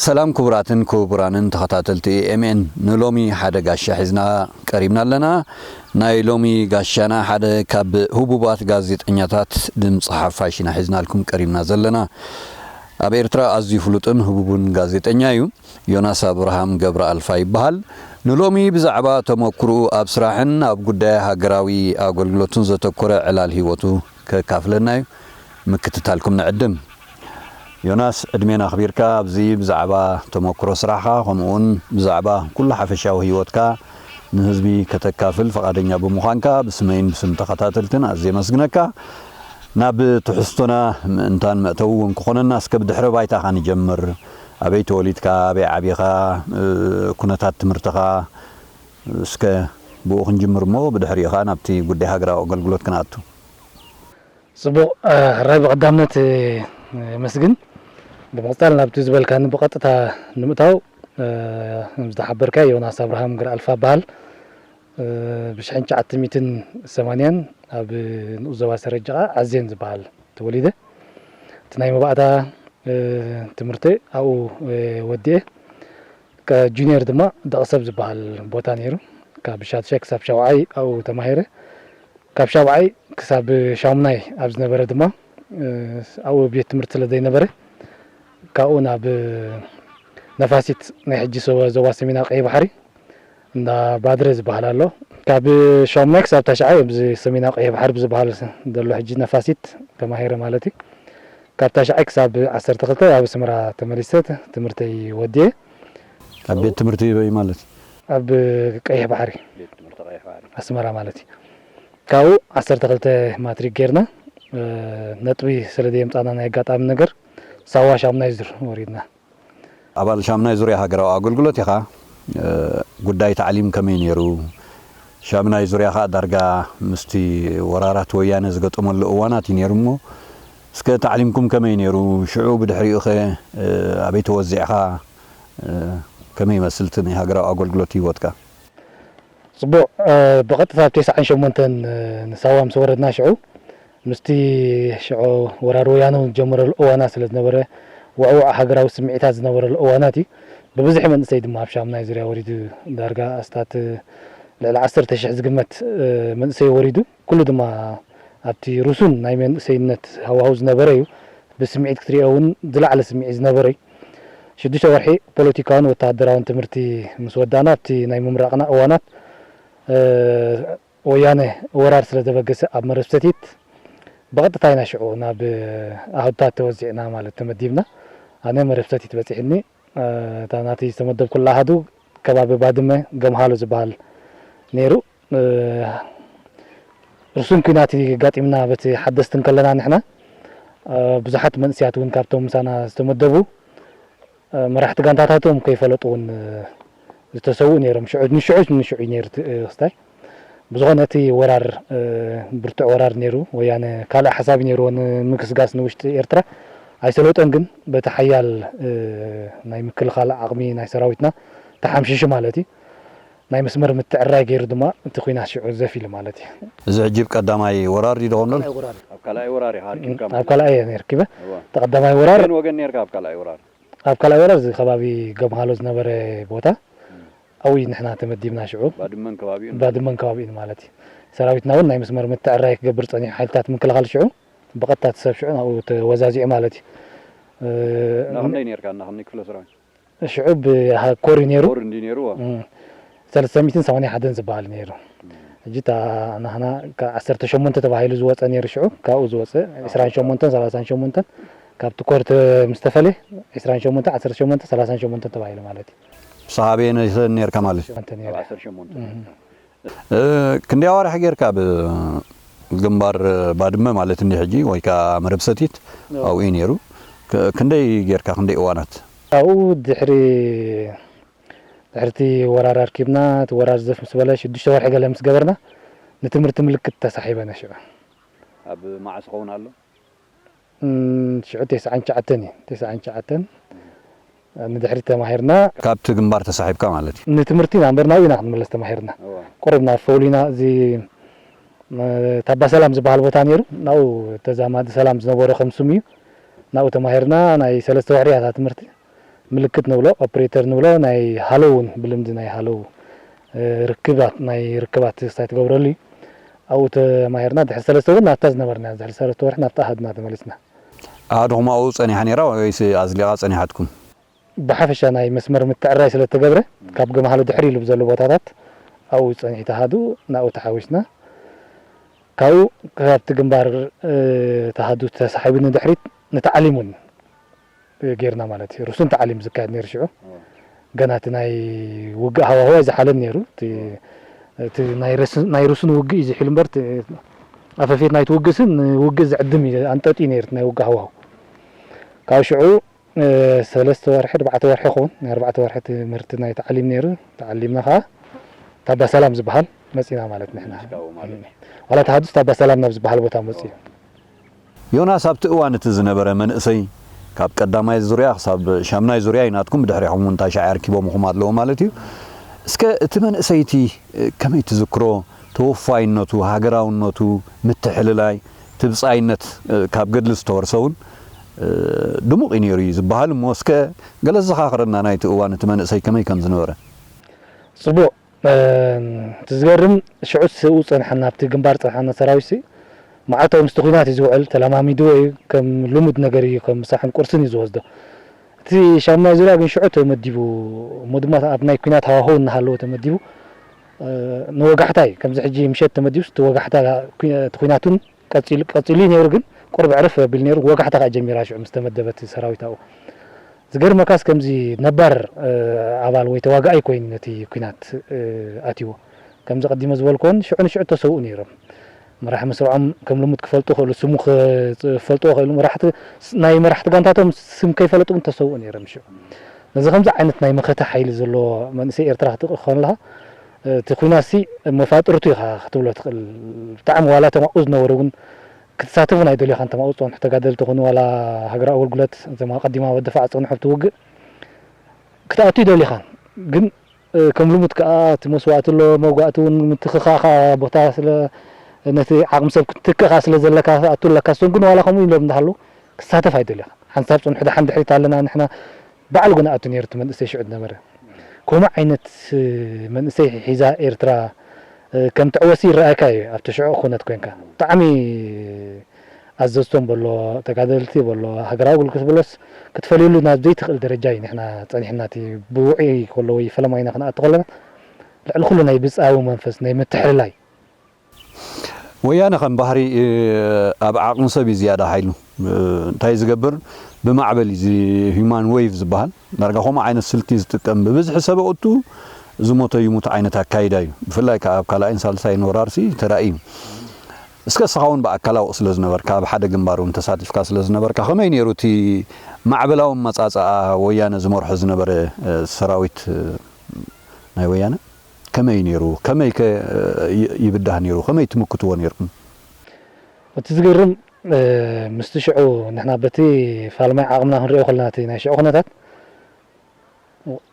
ሰላም ክቡራትን ክቡራንን ተኸታተልቲ ኤምኤን፣ ንሎሚ ሓደ ጋሻ ሒዝና ቀሪብና ኣለና። ናይ ሎሚ ጋሻና ሓደ ካብ ህቡባት ጋዜጠኛታት ድምፂ ሓፋሽ ኢና ሒዝናልኩም ቀሪብና ዘለና። ኣብ ኤርትራ ኣዝዩ ፍሉጥን ህቡብን ጋዜጠኛ እዩ። ዮናስ ኣብርሃም ገብረኣልፋ ይበሃል። ንሎሚ ብዛዕባ ተመክርኡ ኣብ ስራሕን ኣብ ጉዳይ ሃገራዊ ኣገልግሎትን ዘተኮረ ዕላል ህይወቱ ከካፍለና እዩ። ምክትታልኩም ንዕድም። ዮናስ፣ ዕድሜና ኣኽቢርካ ኣብዚ ብዛዕባ ተመክሮ ስራሕኻ፣ ከምኡውን ብዛዕባ ኩሉ ሓፈሻዊ ህይወትካ ንህዝቢ ከተካፍል ፍቓደኛ ብምዃንካ ብስመይን ብስም ተኸታተልትን ኣዝየ የመስግነካ። ናብ ትሕዝቶና ምእንታን መእተዊ እውን ክኾነና፣ እስከ ብድሕረ ባይታኻ ንጀምር። ኣበይ ተወሊድካ? ኣበይ ዓቢኻ? እ፣ ኩነታት ትምህርትኻ? እስከ ብኡ ክንጅምር እሞ፣ ብድሕሪኡ ኸኣ ናብቲ ጉዳይ ሃገራዊ ኣገልግሎት ክንኣቱ። ጽቡቕ፣ እ፣ ሕራይ ብቐዳምነት፣ እ፣ የመስግን። ብምቕጻል ናብቲ ዝበልካኒ ብቐጥታ ንምእታው፣ እ፣ ከም ዝተሓበርካዮ ዮናስ ኣብርሃም ገብረኣልፋ እበሃል። እ፣ ብሽሕን ትሽዓተ ሚእትን ሰማንያን ኣብ ንኡስ ዞባ ሰረጀቓ ዓዜን ዝበሃል ተወሊደ። እቲ ናይ መባእታ፣ እ፣ ትምህርተይ ኣብኡ፣ እ፣ ወዲኤ። ከ-፣ ጁኒየር ድማ ደቕሰብ ዝበሃል ቦታ ነይሩ። ካብ ሻድሻይ ክሳብ ሻውዓይ ኣብኡ ተማሂረ። ካብ ሻውዓይ ክሳብ ሻሙናይ ኣብ ዝነበረ ድማ፣ እ፣ ኣብኡ ቤት ትምህርቲ ስለ ዘይነበረ፣ ካብኡ ናብ ነፋሲት፣ ናይ ሕጂ ሰወ-፣ ዞባ ሰሜናዊ ቀይሕ ባሕሪ፣ እንዳ ባድረ ዝበሃል ኣሎ። ካብ ሻሙናይ ክሳብ ታሽዓይ ኣብዚ ሰሜናዊ ቀይሕ ባሕሪ ብዝበሃል ዘሎ ሕጂ ነፋሲት ተማሂረ ማለት እዩ። ካብ ታሽዓይ ክሳብ ዓሰርተ ክልተ ኣብ ኣስመራ ተመሊሰ ት-፣ ትምህርተይ ወዲኤ። ኣብ ቤት ትምህርቲ በይ ማለት? ኣብ ቀይሕ ባሕሪ። ቤት ትምህርቲ ቀይሕ ባሕሪ። ኣስመራ ማለት እዩ። ካብኡ ዓሰርተ ክልተ ማትሪክ ጌርና፣ እ፣ ነጥቢ ስለ ዘየምጻና ናይ ኣጋጣሚ ነገር ሳዋ ሻሙናይ ዙር ወሪድና። ኣባል ሻሙናይ ዙርያ ሃገራዊ ኣገልግሎት ኢኻ። እ፣ ጉዳይ ታዕሊም ከመይ ነይሩ? ሻሙናይ ዙርያ ኸኣ ዳርጋ ምስቲ ወራራት ወያነ ዝገጠመሉ እዋናት እዩ ነይሩ እሞ፣ እስከ ታዕሊምኩም ከመይ ነይሩ? ሽዑ ብድሕሪኡ ኸ፣ እ፣ ኣበይ ተወዚዕኻ? እ፣ ከመይ ይመስል እቲ ናይ ሃገራዊ ኣገልግሎት ህይወትካ? ጽቡቕ፣ እ፣ ብቐጥታ ኣብ ተስዓን ሸሞንተን፣ እ፣ ንሳዋ ምስ ወረድና ሽዑ፣ ምስቲ ሽዑ ወራር ወያነ እውን ዝጀመረሉ እዋናት ስለ ዝነበረ፣ ውዕዉዕ ሃገራዊ ስምዒታት ዝነበረሉ እዋናት እዩ። ብብዝሒ መንእሰይ ድማ ኣብ ሻሙናይ ዙርያ ወሪዱ፣ ዳርጋ ኣስታት ልዕሊ ዓሰርተ ሽሕ ዝግመት፣ እ፣ መንእሰይ ወሪዱ። ኩሉ ድማ ኣብቲ ርሱን ናይ መንእሰይነት ሃዋህው ዝነበረ እዩ። ብስምዒት ክትሪኦ እውን ዝለዓለ ስምዒት ዝነበረ እዩ። ሽዱሽተ ወርሒ ፖለቲካውን ወተሃደራውን ትምህርቲ ምስ ወዳእና፣ ኣብቲ ናይ ምምራቕና እዋናት፣ እ፣ ወያነ ወራር ስለ ዘበገሰ ኣብ መረብ ሰቲት ብቐጥታ ኢና ሽዑ ናብ ኣሃዱታት ተወዚዕና፣ ማለት ተመዲብና። ኣነ መረብ ሰቲት በጺሕኒ፣ እ፣ እታ ናተይ ዝተመደብኩላ ኣሃዱ ከባቢ ባድመ ገምሃሎ ዝበሃል ነይሩ። እ፣ ርሱን ኲናት ኣጋጢምና፣ በቲ ሓደስቲ እንከለና ንሕና፣ እ፣ ብዙሓት መንእሰያት እውን ካብቶም ምሳና ዝተመደቡ፣ እ፣ መራሕቲ ጋንታታቶም ከይፈለጡ እውን፣ እ፣ ዝተሰውኡ ነይሮም። ሽዑ ንሽዑ ንሽዑ እዩ ነይሩ እቲ፣ እ፣ ክስታይ። ብዝኾነ እቲ ወራር፣ እ፣ ብርቱዕ ወራር ነይሩ። ወያነ ካልእ ሓሳብ እዩ ነይርዎ ንምግስጋስ ንውሽጢ ኤርትራ። ኣይሰለጦን ግን በቲ ሓያል፣ እ፣ ናይ ምክልኻል ዓቕሚ ናይ ሰራዊትና ተሓምሺሹ ማለት እዩ። ናይ መስመር ምትዕርራይ ገይሩ ድማ እቲ ኲናት ሽዑ ዘፍ ኢሉ ማለት እዩ። እዚ ሕጂ ቀዳማይ ወራር ድዩ ዝኸውን ዘሎ? ካልኣይ ወራር። ኣብ ካልኣይ ወራር ኢኻ ኣርኪብካ ኣብ ማለት ካልኣይ እየ ነርኪበ። እዋ። እቲ ቀዳማይ ወራር ወገን ወገን ነርካ ኣብ ካልኣይ ወራር? ኣብ ካልኣይ ወራር እዚ ከባቢ ገምሃሎ ዝነበረ ቦታ፣ እም። ኣብኡ እዩ ንሕና ተመዲብና ሽዑ። ባድመን ከባቢኡን? ባድመን ከባቢኡን ማለት እዩ። ሰራዊትና እውን ናይ መስመር ምትዕርራይ ክገብር ጸኒሑ፣ ሓይልታት ምክልኻል ሽዑ ብቐጥታ እቲ ሰብ ሽዑ ናብኡ ተወዛዚዑ ማለት እዩ። እ፣ እና ክንደይ ነርካ? እና ክንደይ ክፍለ ሰራዊት? ሽዑ ብሃ-፣ ኮር እዩ ነይሩ። ኮር እንዲ ነይሩ፣ ዋ። እም። ሰለስተ ሚእትን ሰማንያን ሓደን ዝበሃል ነይሩ። እም። ሕጂ እታ ናህና ካብ ዓሰርተ ሸሞንተ ተባሂሉ ዝወጸ ነይሩ ሽዑ፣ ካብኡ ዝወጸ ዒስራን ሸሞንተን ሰላሳን ሸሞንተን፣ ካብቲ ኮር ተ-፣ ምስ ተፈለ ዒስራን ሸሞንተ፣ ዓሰርተ ሸሞንተ፣ ሰላሳን ሸሞንተን ተባሂሉ ማለት እዩ። ሰሃቤ ነይተ ነርካ ማለት እዩ። ሸሞንተ ነይሩ። ኣብ ዓሰርተ ሸሞንተ። እም። እ፣ ክንደይ ኣዋርሕ ጌርካ ኣብ ግንባር ባድመ ማለት እንዲ ሕጂ ወይ ከኣ መረብ ሰቲት? ኣዎ። ኣብኡ እዩ ነይሩ። ክ-፣ ክንደይ ጌርካ፣ ክንደይ እዋናት? ኣብኡ ድሕሪ፣ ድሕሪ እቲ ወራር ኣርኪብና፣ እቲ ወራር ዘፍ ምስ በለ ሽዱሽተ ወርሒ ገለ ምስ ገበርና፣ ንትምህርቲ ምልክት ተሳሒበ ነሽዑ። ኣብ መዓስ ክኸውን ኣሎ? እም፣ ሽዑ ተስዓን ትሽዓተን እዩ። ተስዓን ትሽዓተን ንድሕሪት ተማሂርና። ካብቲ ግንባር ተሳሒብካ ማለት እዩ። ንትምህርቲ ኢና እምበር ናብኡ ኢና ክንምለስ ተማሂርና። እዋ። ቁሩብ ናብ ፈውሊና፣ እዚ፣ እ፣ ታባ ሰላም ዝበሃል ቦታ ነይሩ። ናብኡ ተዛማዲ ሰላም ዝነበሮ ከም ስሙ እዩ። ናብኡ ተማሂርና። ናይ ሰለስተ ወርሒ እያ እታ ትምህርቲ። ምልክት ንብሎ፣ ኦፕሬተር ንብሎ፣ ናይ ሃሎ እውን ብልምዲ ናይ ሃሎ፣ እ፣ ርክባት፣ ናይ ርክባት ክስታይ ትገብረሉ እዩ። ኣብኡ ተማሂርና፣ ድሕሪ ሰለስተ እውን ናብታ ዝነበርና፣ ድሕሪ ሰለስተ ወርሒ ናብታ ሃድና ተመሊስና። ኣሃዱኹም ኣብኡ ጸኒሓ ነይራ ወይስ ኣዝሊቓ ጸኒሓትኩም? ብሓፈሻ ናይ መስመር ምትዕርራይ ስለ እተገብረ፣ ካብ ገማህሎ ድሕር ኢሉ ብዘሎ ቦታታት ኣብኡ ጸኒሑ ተሃዱ፣ ናብኡ ተሓዊስና። ካብኡ ካብቲ ግንባር፣ እ፣ ተሃዱ ተሳሒቡ ንድሕሪት ንተዓሊም እውን ጌርና ማለት እዩ። ርሱን ተዓሊም ዝካየድ ነይሩ ሽዑ። ገና እቲ ናይ ውግእ ሃዋህው ኣይዝሓለን ነይሩ። እቲ፣ እቲ ናይ ርስ-፣ ናይ ርሱን ውግእ እዩ ዝሒሉ እምበር፣ እቲ ኣፈፌት ናይቲ ውግእስን ንውግእ ዝዕድም እዩ፣ ኣንጠጢ ነይሩ እቲ ናይ ውግእ ሃዋህው። ካብ ሽዑ፣ እ፣ ሰለስተ ወርሒ፣ ኣርባዕተ ወርሒ ይኸውን፣ ናይ ኣርባዕተ ወርሒ ትምህርቲ ናይ ተዓሊም ነይሩ። ተዓሊምና ኸዓ ታባ ሰላም ዝበሃል መጺና ማለት ንሕና። ምሽካው ማለት። ዋላ ተሃዱስ ታባ ሰላም ናብ ዝበሃል ቦታ መጺኡ። ዮናስ፣ ኣብቲ እዋን እቲ ዝነበረ መንእሰይ፣ ካብ ቀዳማይ ዙርያ ክሳብ ሻምናይ ዙርያ እዩ ናትኩም፣ ብድሕሪኹም እውን እንታይ ሻዕ ኣርኪቦምኹም ኣለዉ ማለት እዩ። እስከ እቲ መንእሰይ እቲ ከመይ ትዝክሮ? ተወፋይነቱ፣ ሃገራውነቱ፣ ምትሕልላይ፣ እቲ ብጻይነት፣ ካብ ገድሊ ዝተወርሰ እውን ድሙቕ እዩ ነይሩ እዩ ዝበሃል እሞ፣ እስከ ገለ ዘዘኻኽረና ናይቲ እዋን እቲ መንእሰይ ከመይ ከም ዝነበረ? ጽቡቕ። እም፣ እቲ ዝገርም፣ ሽዑ ስኡ ጸንሓና፣ ኣብቲ ግንባር ጸንሓና ሰራዊትሲ፣ መዓልታዊ ምስቲ ኲናት እዩ ዝውዕል፣ ተለማሚድዎ እዩ፣ ከም ልሙድ ነገር እዩ፣ ከም ምሳሕን ቁርስን እዩ ዝወስዶ። እቲ ሻምናይ ዙርያ ግን ሽዑ ተመዲቡ፣ እሞ ድማ ኣብ ናይ ኲናት ሃዋህው እናሃለወ ተመዲቡ፣ እ፣ ንወጋሕታ እዩ። ከምዚ ሕጂ ምሸት ተመዲቡስ፣ እቲ ወጋሕታ፣ ኲ-፣ እቲ ኲናት እውን ቀጺሉ፣ ቀጺሉ እዩ ነይሩ፣ ግን ቁሩብ ዕርፍ ኣቢሉ ነይሩ። ወጋሕታ ከኣ ጀሚራ ሽዑ ምስ ተመደበት ሰራዊት ኣብኡ። ዝገርመካስ ከምዚ ነባር፣ እ፣ ኣባል ወይ ተዋጋኣይ ኮይኑ ነቲ ኲናት፣ እ፣ ኣትይዎ። ከምዚ ቀዲመ ዝበልኩዎን ሽዑ ንሽዑ ተሰውኡ ነይሮም። መራሒ መስርዖም ከም ልሙድ ክፈልጡ ክእሉ፣ ስሙ ክፈልጥዎ ክእሉ፣ መራሕቲ፣ ናይ መራሕቲ ጋንታቶም ስም ከይፈለጡ ግን ተሰውኡ ነይሮም ሽዑ። ነዚ ከምዚ ዓይነት ናይ መኸተ ሓይሊ ዘለዎ መንእሰይ ኤርትራ ክትርኢ ከለኻ፣ እቲ ኲናትሲ መፋጥርቱ ኢኻ ክትብሎ ትኽእል። ብጣዕሚ ዋላ እቶም ኣብኡ ዝነበሩ እውን ክትሳተፉ ኣይደልዩኻን። እቶም ኣብኡ ዝጸንሑ ተጋደልቲ ይኹኑ ዋላ ሃገራዊ ኣገልግሎት፣ እቶም ኣቐዲሞም ኣብ ኣደፋዕ ዝጸንሑ ኣብቲ ውግእ ክትኣቱ ኣይደልዩኻን። ግን፣ እ፣ ከም ልሙድ ከኣ እቲ መስዋእቲ ኣሎ፣ መውጋእቲ እውን ምትኽኻእ ከኣ ቦታ ስለ፣ ነቲ ዓቕሚ ሰብ ክትትክእ ከኣ ስለ ዘለካ ክትኣቱ ኣለካ። እሶም ግን ዋላ ከምኡ ኢሎም እንዳሃለዉ ክሳተፍ ኣይደልዩኻን። ሓንሳብ ጽንሑ፣ ደሓን ድሕሪት ኣለና ንሕና፣ ባዕሉ ግን ኣቱ ነይሩ እቲ መንእሰይ ሽዑ ዝነበረ። ከምኡ ዓይነት መንእሰይ ሒዛ ኤርትራ፣ እ፣ ከም ትዕወት ይረኣየካ እዩ ኣብቲ ሽዑ ኩነት ኮንካ። ብጣዕሚ ኣዘዝቶም በሎ፣ ተጋደልቲ በሎ፣ ሃገራዊ ኣገልግሎት በሎስ ክትፈልየሉ ናብ ዘይትኽእል ደረጃ እዩ ንሕና ጸኒሕና። እቲ ብውዑይ ከሎ ወይ ፈለማ ኢና ክንኣቱ ከለና ልዕሊ ኩሉ ናይ ብጻዊ መንፈስ ናይ ምትሕልላይ። ወያነ ከም ባህሪ፣ እ፣ ኣብ ዓቕሚ ሰብ እዩ ዝያዳ ሓይሉ። እ፣ እንታይ ዝገብር? ብማዕበል እዩ፣ እዚ ሂዩማን ዌቭ ዝበሃል። ዳርጋ ከምኡ ዓይነት ስልቲ ዝጥቀም፣ ብብዝሒ ሰብ ኣእቱ ዝሞተ ይሙት ዓይነት ኣካይዳ እዩ። ብፍላይ ከኣ ኣብ ካልኣይን ሳልሳይን ወራርሲ ተራእዩ። እስከ እስኻ እውን ብኣካል ኣብኡ ስለ ዝነበርካ፣ ኣብ ሓደ ግንባር እውን ተሳቲፍካ ስለ ዝነበርካ፣ ከመይ ነይሩ እቲ ማዕበላዊ ኣመጻጽኣ ወያነ ዝመርሖ ዝነበረ፣ እ፣ ሰራዊት፣ እ፣ ናይ ወያነ? ከመይ ነይሩ? ከመይ ከ ይ-፣ ይብዳህ ነይሩ? ከመይ ትምክትዎ ነይርኩም? እቲ ዝገርም፣ እ፣ ምስቲ ሽዑ ንሕና በቲ ፋልማይ ዓቕምና ክንሪኦ ከለና፣ እቲ ናይ ሽዑ ኩነታት፣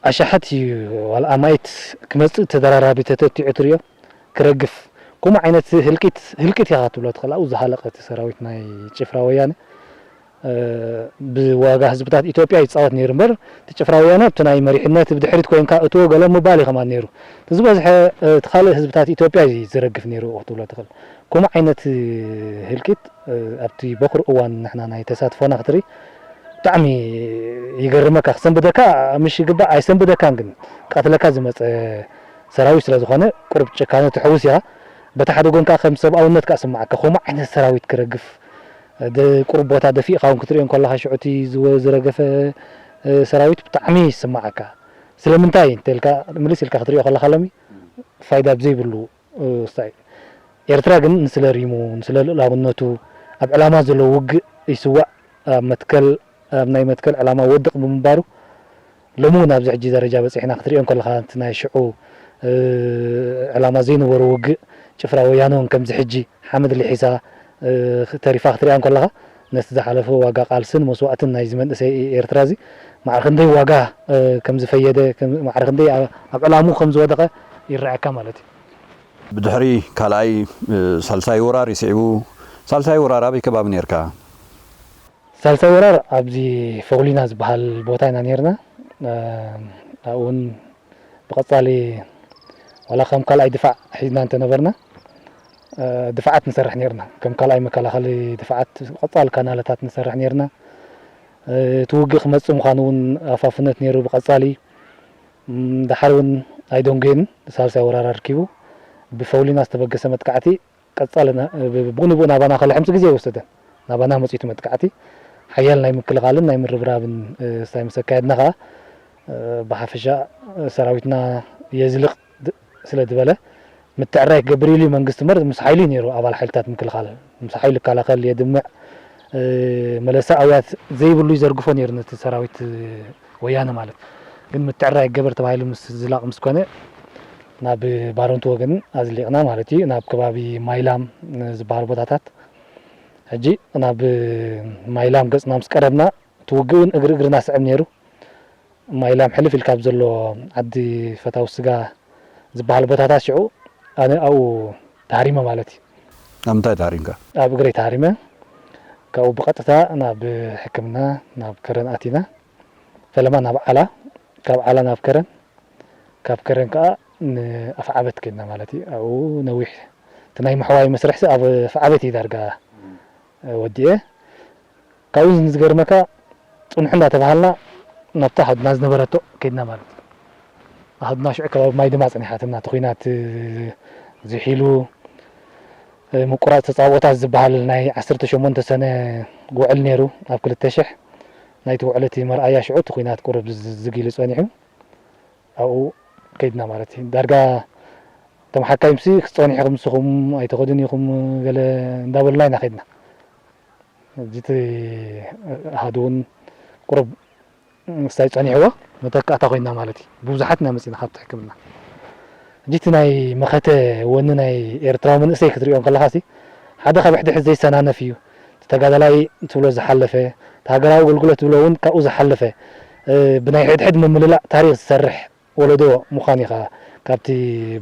ኣሽሓት እዩ፣ ዋላ ኣማኢት ክመጽእ ተደራራቢ ተተቲዑ ትሪኦ፣ ክረግፍ። ከምኡ ዓይነት ህልቂት፣ ህልቂት ኢኻ ክትብሎ ትኽእል። ኣብኡ ዝሃለቐ እቲ ሰራዊት ናይ ጭፍራ ወያነ፣ እ፣ ብዋጋ ህዝብታት ኢትዮጵያ ይጻወት ነይሩ እምበር፣ እቲ ጭፍራ ወያነ ኣብቲ ናይ መሪሕነት ብድሕሪት ኮይንካ እትዎ ገለ ምባል እዩ ከማን ነይሩ። እቲ ዝበዝሐ፣ እ፣ እቲ ካልእ ህዝብታት ኢትዮጵያ እዩ ዝረግፍ ነይሩ ክትብሎ ትኽእል። ከምኡ ዓይነት ህልቂት፣ እ፣ ኣብቲ በኹር እዋን ንሕና ናይ ተሳትፎና ክትርኢ ብጣዕሚ ይገርመካ። ክሰንብደካ ምሽ ይግባእ ኣይሰንብደካን፣ ግን ቀትለካ ዝመጸ ሰራዊት ስለ ዝኾነ ቁሩብ ጭካነ ትሕውስ ኢኻ። በቲ ሓደ ጎን ከኣ ከም ሰብኣውነት ከኣ ስምዓካ። ከምኡ ዓይነት ሰራዊት ክረግፍ፣ ደ-፣ ቁሩብ ቦታ ደፊእካ እውን ክትሪኦ እንከለኻ ሽዑ እቲ ዝወ-፣ ዝረገፈ፣ እ፣ ሰራዊት ብጣዕሚ ይስምዓካ። ስለምንታይ እንተልካ፣ ምልስ ኢልካ ክትሪኦ ከለኻ ሎሚ ፋይዳ ብዘይብሉ፣ እ፣ ስታይ። ኤርትራ ግን ንስለ ሪሙ፣ ንስለ ልኡላውነቱ፣ ኣብ ዕላማ ዘለዎ ውግእ ይስዋእ፣ ኣብ መትከል፣ ኣብ ናይ መትከል ዕላማ ወድቕ ብምንባሩ፣ ሎሚ እውን ኣብዚ ሕጂ ደረጃ በጺሕና ክትሪኦ እንከለኻ፣ እቲ ናይ ሽዑ፣ እ፣ ዕላማ ዘይነበሮ ውግእ፣ ጭፍራ ወያነ እውን ከምዚ ሕጂ ሓመድ ልሒሳ፣ እ፣ ተሪፋ ክትሪኣ እንከለኻ፣ ነቲ ዝሓለፈ ዋጋ ቃልስን መስዋእትን ናይዚ መንእሰይ ኤርትራ እዚ፣ ማዕረ ክንደይ ዋጋ፣ እ፣ ከም ዝፈየደ፣ ከም፣ ማዕረ ክንደይ ኣብ፣ ኣብ ዕላምኡ ከም ዝወደቐ ይረኣየካ ማለት እዩ። ብድሕሪ ካልኣይ፣ እ፣ ሳልሳይ ወራር ይስዒቡ። ሳልሳይ ወራር ኣበይ ከባቢ ነይርካ? ሳልሳይ ወራር ኣብዚ ፎግሊና ዝበሃል ቦታ ኢና ነይርና። እ፣ ኣብኡ እውን ብቐጻሊ ዋላ ከም ካልኣይ ድፋዕ ሒዝና እንተነበርና፣ እ፣ ድፋዓት ንሰርሕ ነርና። ከም ካልኣይ መከላኸሊ ድፋዓት ቀጻሊ ካናለታት ንሰርሕ ነርና። እ፣ እቲ ውግእ ክመጽእ ምዃኑ እውን ኣፋፍነት ነይሩ ብቐጻሊ። እም፣ ደሓር እውን ኣይደንጎየን፣ ሳልሳይ ወራር ኣርኪቡ ብፈውሊና ዝተበገሰ መጥቃዕቲ ቀጻሊ ና-፣ ብ-፣ ብኡ ንብኡ ናባና ከልሕምስ ግዜ ኣይወሰደን። ናባና መጺኡ መጥቃዕቲ ሓያል ናይ ምክልኻልን ናይ ምርብራብን፣ እ፣ ስታይ ምስ ኣካየድና ከኣ፣ እ፣ ብሓፈሻ፣ እ፣ ሰራዊትና የዝልቕ ድ-፣ ስለ ዝበለ፣ ምትዕራይ ክገብር ኢሉ እዩ መንግስቲ እምበር፣ ምስ ሓይሉ እዩ ነይሩ ኣባል ሓይልታት ምክልኻል። ምስ ሓይሉ ይከላኸል፣ የድምዕ፣ እ፣ መለሳ ኣውያት ዘይብሉ ይዘርግፎ ነይሩ ነቲ ሰራዊት ወያነ ማለት። ግን ምትዕራይ ክገብር ተባሂሉ ምስ ዝላቕ ምስ ኮነ፣ ናብ ባረንቱ ወገን ኣዝሊቕና ማለት እዩ። ናብ ከባቢ ማይላም ዝበሃሉ ቦታታት። ሕጂ ናብ ማይላም ገጽና ምስ ቀረብና፣ እቲ ውግእ እውን እግሪ እግርና ስዕብ ነይሩ። ማይላም ሕልፍ ኢልካ ኣብ ዘሎ ዓዲ ፈታዊ ስጋ ዝበሃል ቦታታት ሽዑ ኣነ ኣብኡ ተሃሪመ ማለት እዩ። ኣብ ምንታይ ተሃሪምካ? ኣብ እግረይ ተሃሪመ። ካብኡ ብቐጥታ ናብ ሕክምና ናብ ከረን ኣቲና። ፈለማ ናብ ዓላ፣ ካብ ዓላ ናብ ከረን፣ ካብ ከረን ከኣ ንኣፍዓበት ከድና ማለት እዩ። ኣብኡ ነዊሕ እቲ ናይ ምሕዋይ መስርሕሲ ኣብ ኣፍዓበት እዩ ዳርጋ ወዲኤ። ካብኡ ዝገርመካ ጽንሑ እንዳተባሃልና ናብታ ኣሃዱና ዝነበረቶ ከድና ማለት እዩ። ኣሃዱና ሽዑ ከባቢ ማይ ድማ ጸኒሓትና፣ እቲ ኲናት ዝሒሉ፣ ምቁራጽ ተጻብኦታት ዝበሃል ናይ ዓሰርተ ሸሞንተ ሰነ ውዕል ነይሩ ኣብ ክልተ ሽሕ። ናይቲ ውዕል እቲ መርኣያ ሽዑ እቲ ኲናት ቁሩብ ዝግ ኢሉ ጸኒሑ። ኣብኡ ከይድና ማለት እዩ። ዳርጋ እቶም ሓካይምሲ ክትጸንሑ ኢኹም ንስኹም ኣይትኸዱን ኢኹም ገለ እንዳበሉና ኢና ከይድና። ሕጂ እቲ ኣሃዱ እውን ቁሩብ ምስታይ ጸኒሕዎ መተካእታ ኮይና ማለት እዩ። ብብዙሓት ኢና መጺና ካብቲ ሕክምና። ሕጂ እቲ ናይ መኸተ ወኒ ናይ ኤርትራዊ መንእሰይ ክትሪኦ እንከለኻሲ ሓደ ካብ ሕድሕድ ዘይሰናነፍ እዩ። እቲ ተጋዳላይ ትብሎ ዝሓለፈ፣ እቲ ሃገራዊ ኣገልግሎት ትብሎ እውን ካብኡ ዝሓለፈ፣ እ፣ ብናይ ሕድሕድ ምምልላእ ታሪኽ ዝሰርሕ ወለዶ ምዃን ኢኻ ካብቲ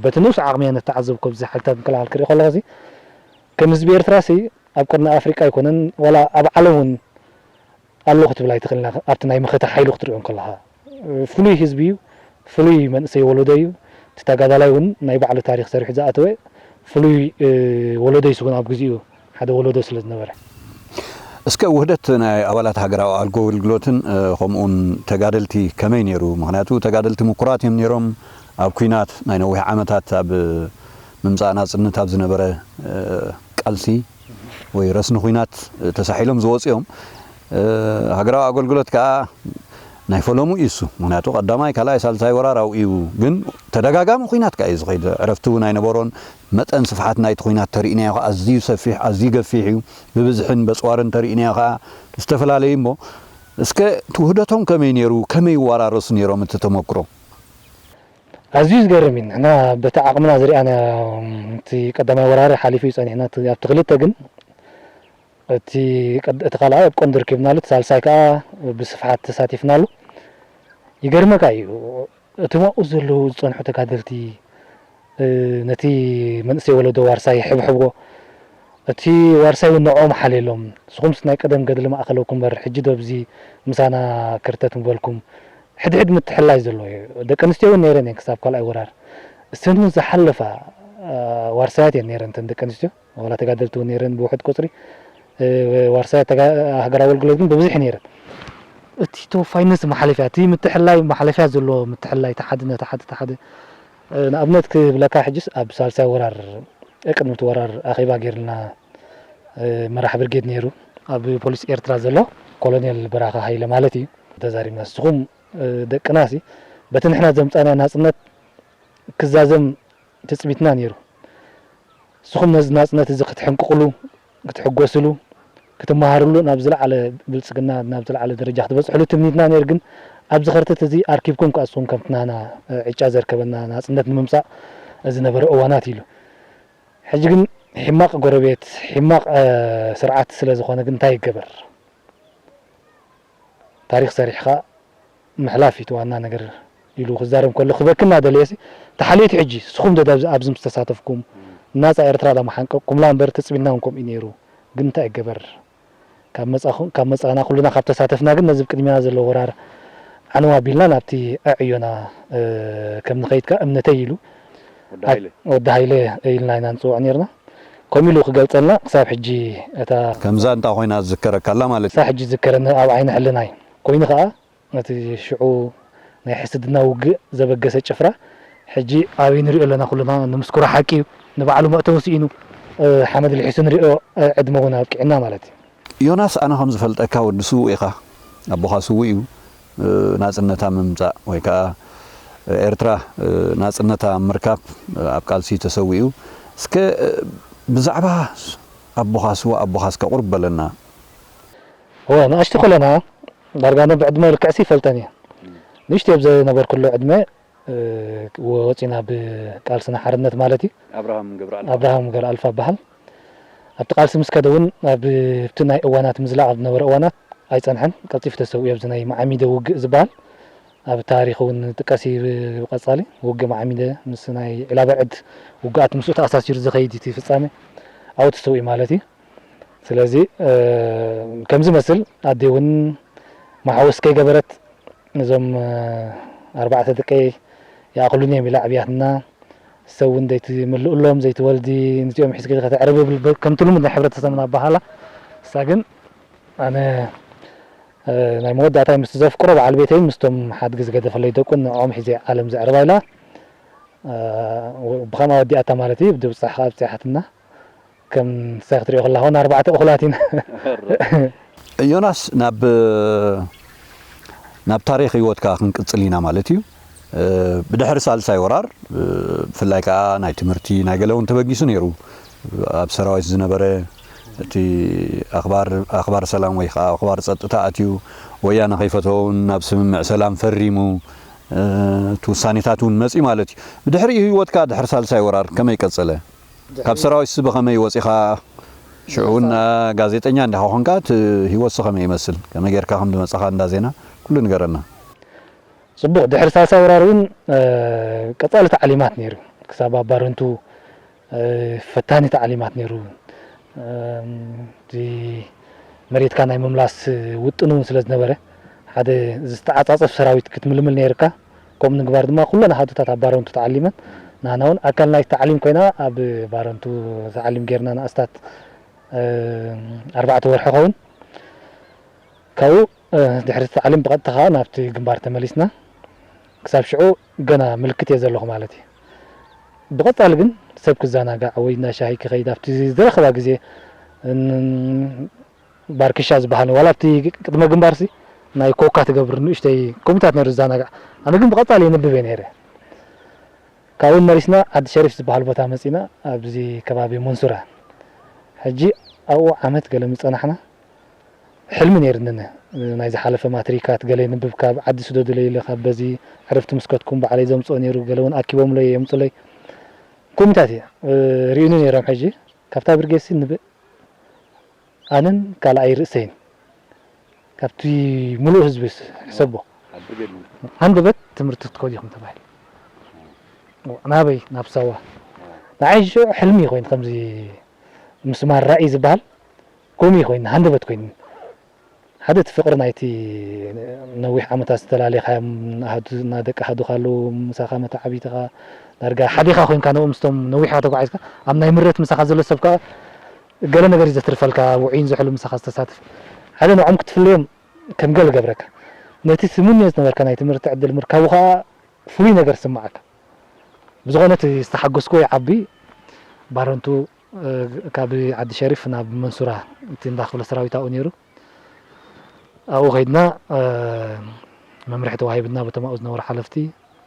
በቲ ንኡስ ዓቕሚ እየ ነተዓዘብኮ ኣብዚ ሓይልታት ምክልኻል ክርኢ ከለኹሲ ከም ህዝቢ ኤርትራሲ ኣብ ቀርኒ ኣፍሪቃ ኣይኮነን ዋላ ኣብ ዓለም እውን ኣሎ ክትብል ኣይትኽእልና ኣብቲ ናይ መኸተ ሓይሉ ክትሪኦ እንከለኻ ፍሉይ ህዝቢ እዩ። ፍሉይ መንእሰይ ወለዶ እዩ። እቲ ተጋዳላይ እውን ናይ ባዕሉ ታሪኽ ሰሪሑ ዝኣተወ ፍሉይ፣ እ፣ ወለዶ እዩ። ስጉን ኣብ ግዜኡ ሓደ ወለዶ ስለ ዝነበረ። እስከ ውህደት ናይ ኣባላት ሃገራዊ ኣገልግሎትን፣ እ፣ ከምኡውን ተጋደልቲ ከመይ ነይሩ? ምኽንያቱ ተጋደልቲ ምኩራት እዮም ነይሮም። ኣብ ኲናት ናይ ነዊሕ ዓመታት ኣብ ምምጻእ ናጽነት ኣብ ዝነበረ፣ እ፣ ቃልሲ ወይ ረስኒ ኲናት ተሳሒሎም ዝወጹ እዮም። እ፣ ሃገራዊ ኣገልግሎት ከኣ ናይ ፈለሙ እዩ እሱ። ምኽንያቱ ቀዳማይ፣ ካልኣይ፣ ሳልሳይ ወራር ኣብኡ እዩ። ግን ተደጋጋሚ ኲናት ከኣ እዩ ዝኸይድ። ዕረፍቲ እውን ኣይነበሮን። መጠን ስፍሓት ናይቲ ኲናት ተርእይናዮ ከኣ ኣዝዩ ሰፊሕ፣ ኣዝዩ ገፊሕ እዩ። ብብዝሕን በጽዋርን ተርእይናዮ ከኣ ዝተፈላለዩ እሞ፣ እስከ እቲ ውህደቶም ከመይ ነይሩ? ከመይ ይወራረሱ ነይሮም እቲ ተመክሮ? ኣዝዩ ዝገርም እዩ። ንሕና በቲ ዓቕምና ዝረኣናዮ፣ እቲ ቀዳማይ ወራር ሓሊፉ እዩ ጸኒሕና። እቲ፣ ኣብቲ ክልተ ግን እቲ ቀድ-፣ እቲ ካልኣይ ኣብ ቀንዲ ረኪብናሉ፣ እቲ ሳልሳይ ከኣ ብስፍሓት ተሳቲፍናሉ። ይገርመካ እዩ፣ እቶም ኣብኡ ዘለዉ ዝጸንሑ ተጋደልቲ፣ እ፣ ነቲ መንእሰይ ወለዶ ዋርሳይ ይሕብሕብዎ። እቲ ዋርሳይ እውን ንዕኦም ሓልየሎም፣ ንስኹምስ ናይ ቀደም ገድሊ ማእከለውኩም እምበር፣ ሕጂ ዶ ኣብዚ ምሳና ክርተት ምበልኩም? ሕድሕድ ምትሕልላይ ዘለዎ እዩ። ደቂ ኣንስትዮ እውን ነይረን እየን ክሳብ ካልኣይ ወራር። እሰን እውን ዝሓለፋ፣ እ፣ ዋርሳያት እየን ነይረን እተን ደቂ ኣንስትዮ። ዋላ ተጋደልቲ እውን ነይረን ብውሑድ ቁጽሪ፣ እ፣ ዋርሳያት ተጋ-፣ ሃገራዊ ኣገልግሎት ግን ብብዝሒ ነይረን። እቲ ተወፋይነት መሓለፍያ፣ እቲ ምትሕልላይ መሓለፍያ ዘለዎ ምትሕልላይ፣ እቲ ሓደ ነቲ ሓደ፣ እቲ ሓደ፣ እ፣ ንኣብነት ክብለካ፣ ሕጅስ ኣብ ሳልሳይ ወራር፣ ቅድሚ እቲ ወራር ኣኼባ ገይርልና፣ እ፣ መራሕ ብርጌድ ነይሩ፣ ኣብ ፖሊስ ኤርትራ ዘሎ ኮሎኔል በራኸ ሃይለ ማለት እዩ። ተዛሪብና፣ ንስኹም፣ እ፣ ደቅናሲ በቲ ንሕና ዘምጻእናዮ ናጽነት ክዛዘም ትጽቢትና ነይሩ። ንስኹም ነዚ ናጽነት እዚ ክትሕንቅቕሉ፣ ክትሕጎስሉ፣ ክትመሃርሉ፣ ናብ ዝለዓለ ብልጽግና፣ ናብ ዝለዓለ ደረጃ ክትበጽሕሉ ትምኒትና ነይሩ። ግን ኣብዚ ከርተት እዚ ኣርኪብኩም ከኣ ንስኹም ከምቲ ናህና፣ እ፣ ዕጫ ዘርከበና ናጽነት ንምምጻእ ዝነበረ እዋናት ኢሉ። ሕጂ ግን ሕማቕ ጎረቤት፣ ሕማቕ፣ እ፣ ስርዓት ስለ ዝኾነ ግን እንታይ ይገበር? ታሪኽ ሰሪሕኻ ምሕላፍ እዩ እቲ ዋና ነገር ኢሉ ክዛረብ ከሎ ክበኪ እናደለየሲ፣ ተሓልየቲ ሕጂ ንስኹም ዶ ኣብዚ፣ ኣብዚ ምስ ተሳተፍኩም፣ ናጻ ኤርትራ ዶ ምሓንቀቕኩምላ እምበር ትጽቢትና እውን ከምኡ እዩ ነይሩ። ግን እንታይ ይገበር? ካብ መጻኹ-፣ ካብ መጻና ኩልና ካብ ተሳተፍና ግን ነዚ ኣብ ቅድሚና ዘሎ ወራር ዓንዋ ኣቢልና ናብቲ ኣዕዮና፣ እ፣ ከም ንኸይድ ከኣ እምነተይ ኢሉ ወዲ ሃይለ። ወዲ ሃይለ ኢልና ኢና ንጽውዖ ነይርና። ከምኡ ኢሉ ክገልጸልና ክሳብ ሕጂ እታ ከም ዛንታ ኮይና ዝዝከረካ ኣላ ማለት እዩ። ክሳብ ሕጂ ዝዝከረኒ ኣብ ዓይኒ ሕልናይ ኮይኑ ከኣ ነቲ ሽዑ ናይ ሕስድና ውግእ ዘበገሰ ጭፍራ ሕጂ ኣበይ ንሪኦ ኣለና ኩልና ንምስኩሮ ሓቂ እዩ። ንባዕሉ መእተዊ ስኢኑ፣ እ፣ ሓመድ ልሒሱ ንሪኦ፣ እ፣ ዕድመ እውን ኣብቂዕና ማለት እዩ። ዮናስ፣ ኣነ ከም ዝፈልጠካ ወዲ ስዉእ ኢኻ። ኣቦኻ ስዉእ እዩ። እ፣ ናጽነታ ምምጻእ ወይ ከኣ ኤርትራ፣ እ፣ ናጽነታ ምርካብ፣ እ፣ ኣብ ቃልሲ ተሰዊኡ። እስከ፣ እ፣ ብዛዕባ ኣቦኻ ስዉእ ኣቦኻ እስከ ቁርብ በለና። እወ፣ ንእሽቶ ከለና ዳርጋ ኣነ ብዕድመ ልክዕሲ ይፈልጠን እየ። ንእሽቶ ኣብ ዝነበርኩሉ ዕድመ፣ እ፣ ወጺና ብቃልስና ሓርነት ማለት እዩ። ኣብርሃም ገብረኣልፋ። ኣብርሃም ገብረኣልፋ በሃል። ኣብቲ ቃልሲ ምስ ከደ እውን ኣብ፣ ኣብቲ ናይ እዋናት ምዝላቕ ኣብ ዝነበረ እዋናት ኣይጸንሐን። ቀልጢፉ ተሰዊኡ ኣብዚ ናይ መዓሚደ ውግእ ዝበሃል ኣብ ታሪኽ እውን ጥቀስ እዩ። ብቐጻሊ ውግእ መዓሚደ ምስ ናይ ዒላበዕድ ውግኣት ምስኡ ተኣሳሲሩ ዝኸይድ እቲ ፍጻመ ኣብኡ ተሰዊኡ ማለት እዩ። ስለዚ፣ እ፣ ከምዚ መስል ኣደ እውን መሓወስ ከይገበረት ነዞም፣ እ፣ ኣርባዕተ ደቀይ ይኣኽሉኒ እዮም ኢላ ኣዕብያትና። ሰብ እውን ዘይትምልእሎም ዘይትወልዲ፣ ንዚኦም ሒዝኪ ከተዕርቢ ብል-፣ ብል-፣ ከምቲ ልሙድ ናይ ሕብረተሰብና ኣበሃህላ። ንሳ ግን ኣነ፣ እ፣ ናይ መወዳእታይ ምስቲ ዘፍቅሮ በዓል ቤተይን ምስቶም ሓድጊ ዝገደፈለይ ደቁን ንዕኦም ሒዘ እየ ዓለም ዘዕርባ ኢላ፣ እ፣ ብኸምኣ ወዲኣታ ማለት እዩ። ብድብጻሕ ከኣ ኣብጺሓትና። ከም ንሳ ክትሪኦ ከላ፣ ኮን ኣርባዕተ እኹላት ኢና። ዮናስ፣ ናብ፣ ናብ ታሪኽ ህይወትካ ክንቅጽል ኢና ማለት እዩ። እ፣ ብድሕሪ ሳልሳይ ወራር፣ እ፣ ብፍላይ ከኣ ናይ ትምህርቲ፣ ናይ ገለ እውን ተበጊሱ ነይሩ። ኣብ ሰራዊት ዝነበረ እቲ ኣኽባር፣ ኣኽባር ሰላም ወይ ከኣ ኣኽባር ጸጥታ ኣትዩ፣ ወያነ ከይፈተዎ እውን ናብ ስምምዕ ሰላም ፈሪሙ፣ እ፣ እቲ ውሳኔታት እውን መጽዩ ማለት እዩ። ብድሕሪኡ ህይወትካ ድሕሪ ሳልሳይ ወራር ከመይ ቀጸለ? ካብ ሰራዊትሲ ብኸመይ ወጺኻ? ሽዑ እውን ጋዜጠኛ እንዲኻ ኮንካ፣ እቲ ህይወትሲ ከመይ ይመስል? ከመይ ጌርካ ከም ዝመጻኻ እንዳ ዜና ኩሉ ንገረና። ጽቡቕ፣ ድሕሪ ሳልሳይ ወራር እውን፣ እ፣ ቀጻሊ ታዕሊማት ነይሩ። ክሳብ ኣብ ባረንቱ፣ እ፣ ፈታኒ ታዕሊማት ነይሩ። እም፣ እቲ መሬትካ ናይ ምምላስ ውጥን እውን ስለ ዝነበረ፣ ሓደ ዝተዓጻጸፍ ሰራዊት ክትምልምል ነይርካ። ከምኡ ምግባር ድማ ኩለን ኣሃዱታት ኣብ ባረንቱ ተዓሊመን። ንሕና እውን ኣካል ናይቲ ታዕሊም ኮይና ኣብ ባረንቱ ተዓሊም ጌርና ንኣስታት፣ እ፣ ኣርባዕተ ወርሒ ኸውን። ካብኡ፣ እ፣ ድሕሪ እቲ ታዕሊም ብቐጥታ ከኣ ናብቲ ግንባር ተመሊስና። ክሳብ ሽዑ ገና ምልክት እየ ዘለኹ ማለት እዩ። ብቐጻሊ ግን ሰብ ክዘናጋዕ ወይ እንዳ ሻሂ ክኸይድ ኣብቲ ዝረኸባ ግዜ፣ ን-፣ ባርክሻ ዝበሃል ዋላ ኣብቲ ቅድመ ግንባርሲ ናይ ኮካ ትገብር ንእሽተይ ኮሚታት ነይሩ ዝዘናጋዕ። ኣነ ግን ብቐጻሊ የንብብ እየ ነይረ። ካብኡ መሊስና ዓዲ ሸሪፍ ዝበሃል ቦታ መጺና ኣብዚ ከባቢ መንሱራ። ሕጂ ኣብኡ ዓመት ገለ ምስ ጸናሕና ሕልሚ ነይርኒ። ናይ ዝሓለፈ ማትሪካት ገለ የንብብ፣ ካብ ዓዲ ስደዱለይ ኢለ፣ ካብ በዚ ዕረፍቲ ምስ ከድኩም ባዕለይ ዘምጽኦ ነይሩ፣ ገለ እውን ኣኪቦምለይ የምጹለይ። ኮሚታት እየ፣ እ፣ ርእዩኒ ነይሮም። ሕጂ ካብታ ብርጌድሲ ንብ-፣ ኣነን ካልኣይ ርእሰይን ካብቲ ምሉእ ህዝቢ ሕሰቦ። ኣብ ብርጌድ ምን? ሃንደበት ትምህርቲ ክትከዱ ኢኹም ተባሂሉ። ናበይ? ናብ ሳዋ። ንዓይ ሽዑ ሕልሚ ኮይኑ ከምዚ ምስማር ራእይ ዝበሃል ከምኡ ኮይኑ ሃንደበት ኮይኑ። ሓደ እቲ ፍቕሪ ናይቲ ነዊሕ ዓመታት ዝተላለኻዮም ኣሃዱ፣ እና ደቂ ኣሃዱኻ ኣለዉ፣ ምሳኻ መተዓቢትኻ ዳርጋ ሓዲኻ ኮይንካ ነኡ ምስቶም ነዊሕ ተጓዒዝካ ኣብ ናይ ምረት ምሳኻ ዘሎ ሰብ ከኣ ገለ ነገር እዩ ዘትርፈልካ፣ ውዑይን ዝሑልን ምሳኻ ዝተሳትፍ። ሓደ ንዕኦም ክትፍለዮም ከም ገለ ገብረካ። ነቲ ትምንዮ ዝነበርካ ናይ ትምህርቲ ዕድል ምርካቡ ከኣ ፍሉይ ነገር ዝስምዓካ። ብዝኾነ እቲ ዝተሓጎስኩዎ ይዓቢ። ባረንቱ፣ እ፣ ካብ ዓዲ ሸሪፍ ናብ መንሱራ እቲ እንዳ ክፍለ ሰራዊት ኣብኡ ነይሩ። ኣብኡ ከይድና፣ እ፣ መምርሒ ተዋሂብና በቶም ኣብኡ ዝነበሩ ሓለፍቲ፣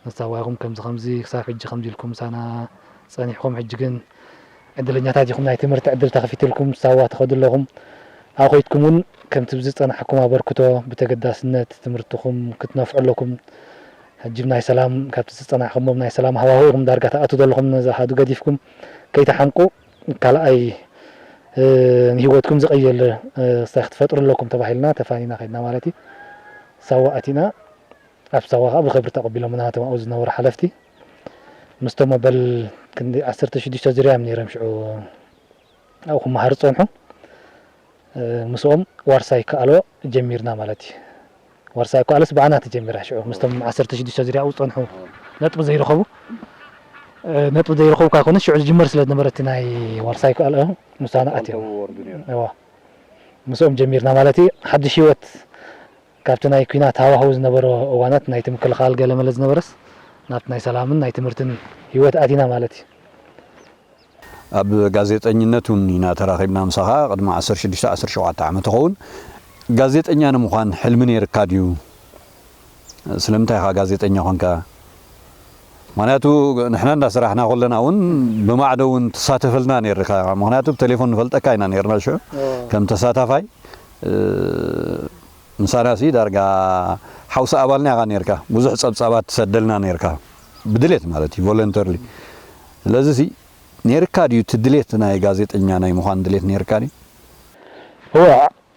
ንሳዋ ኢኹም ከምዚ ከምዚ ክሳብ ሕጂ ከምዚ ኢልኩም ምሳና ጸኒሕኩም፣ ሕጂ ግን ዕድለኛታት ኢኹም፣ ናይ ትምህርቲ ዕድል ተኸፊትልኩም ሳዋ ትኸዱ ኣለኹም። ኣብ ከይድኩም እውን ከምቲ ብዝጸናሕኩም ኣበርክቶ ብተገዳስነት ትምህርትኹም ክትነፍዑ ኣለኩም። ሕጂ ናይ ሰላም፣ ካብቲ ዝጸናሕኩሞም ናይ ሰላም ሃዋሁ ኢኹም ዳርጋ ትኣትዉ ዘለኹም፣ ነዚ ኣሃዱ ገዲፍኩም ከይትሓንቁ፣ ካልኣይ፣ እ፣ ንህይወትኩም ዝቕየር፣ እ፣ ክስታይ ክትፈጥሩ ኣለኩም ተባሂልና ተፋኒና ከድና ማለት እዩ። ሳዋ ኣቲና፣ ኣብ ሳዋ ከኣ ብኽብሪ ተቐቢሎምና እቶም ኣብኡ ዝነበሩ ሓለፍቲ። ምስቶም መበል ክንዲ ዓሰርተ ሽዱሽተ ዙርያ እዮም ነይሮም ሽዑ ኣብኡ ክመሃሩ ዝጸንሑ። እ፣ ምስኦም ዋርሳይ ከኣሎ ጀሚርና ማለት እዩ። ዋርሳይ ኳልስ ብኣና ተጀሚራ ሽዑ ምስቶም ዓሰርተ ሽዱሽተ ዙርያኡ ዝጸንሑ ነጥቢ ዘይረኸቡ፣ እ፣ ነጥቢ ዘይረኸቡ እኳ ኣይኮነስ ሽዑ ዝጅመር ስለ ዝነበረ እቲ ናይ ዋርሳይ ኳል፣ እ፣ ምሳና ኣትዮም። እዋ። ምስኦም ጀሚርና ማለት እዩ። ሓድሽ ህይወት ካብቲ ናይ ኲናት ሃዋህው ዝነበሮ እዋናት ናይቲ ምክልኻል ገለመለ ዝነበረስ ናብቲ ናይ ሰላምን ናይ ትምህርትን ህይወት ኣቲና ማለት እዩ። ኣብ ጋዜጠኝነት እውን ኢና ተራኺብና ምሳኻ። ቅድሚ ዓሰርተ ሽዱሽተ ዓሰርተ ሸውዓተ ዓመት ትኸውን። ጋዜጠኛ ንምዃን ሕልሚ ነይርካ ድዩ? ስለምንታይ ኢኻ ጋዜጠኛ ኾንካ? ምኽንያቱ ንሕና እንዳሰራሕና ከለና እውን ብማዕዶ እውን ትሳተፈልና ነይርካ። ምኽንያቱ ብቴሌፎን ንፈልጠካ ኢና ነይርና ሽዑ። ኦ። ከም ተሳታፋይ፣ እ፣ ምሳና ሲ ዳርጋ ሓውሲ ኣባልና ኢኻ ነይርካ። ብዙሕ ጸብጻባት ትሰደልና ነይርካ። ብድሌት ማለት እዩ፣ ቮለንተርሊ። ስለዚ ሲ ነይርካ ድዩ እቲ ድሌት ናይ ጋዜጠኛ ናይ ምዃን ድሌት ነይርካ ድዩ? እዋ፣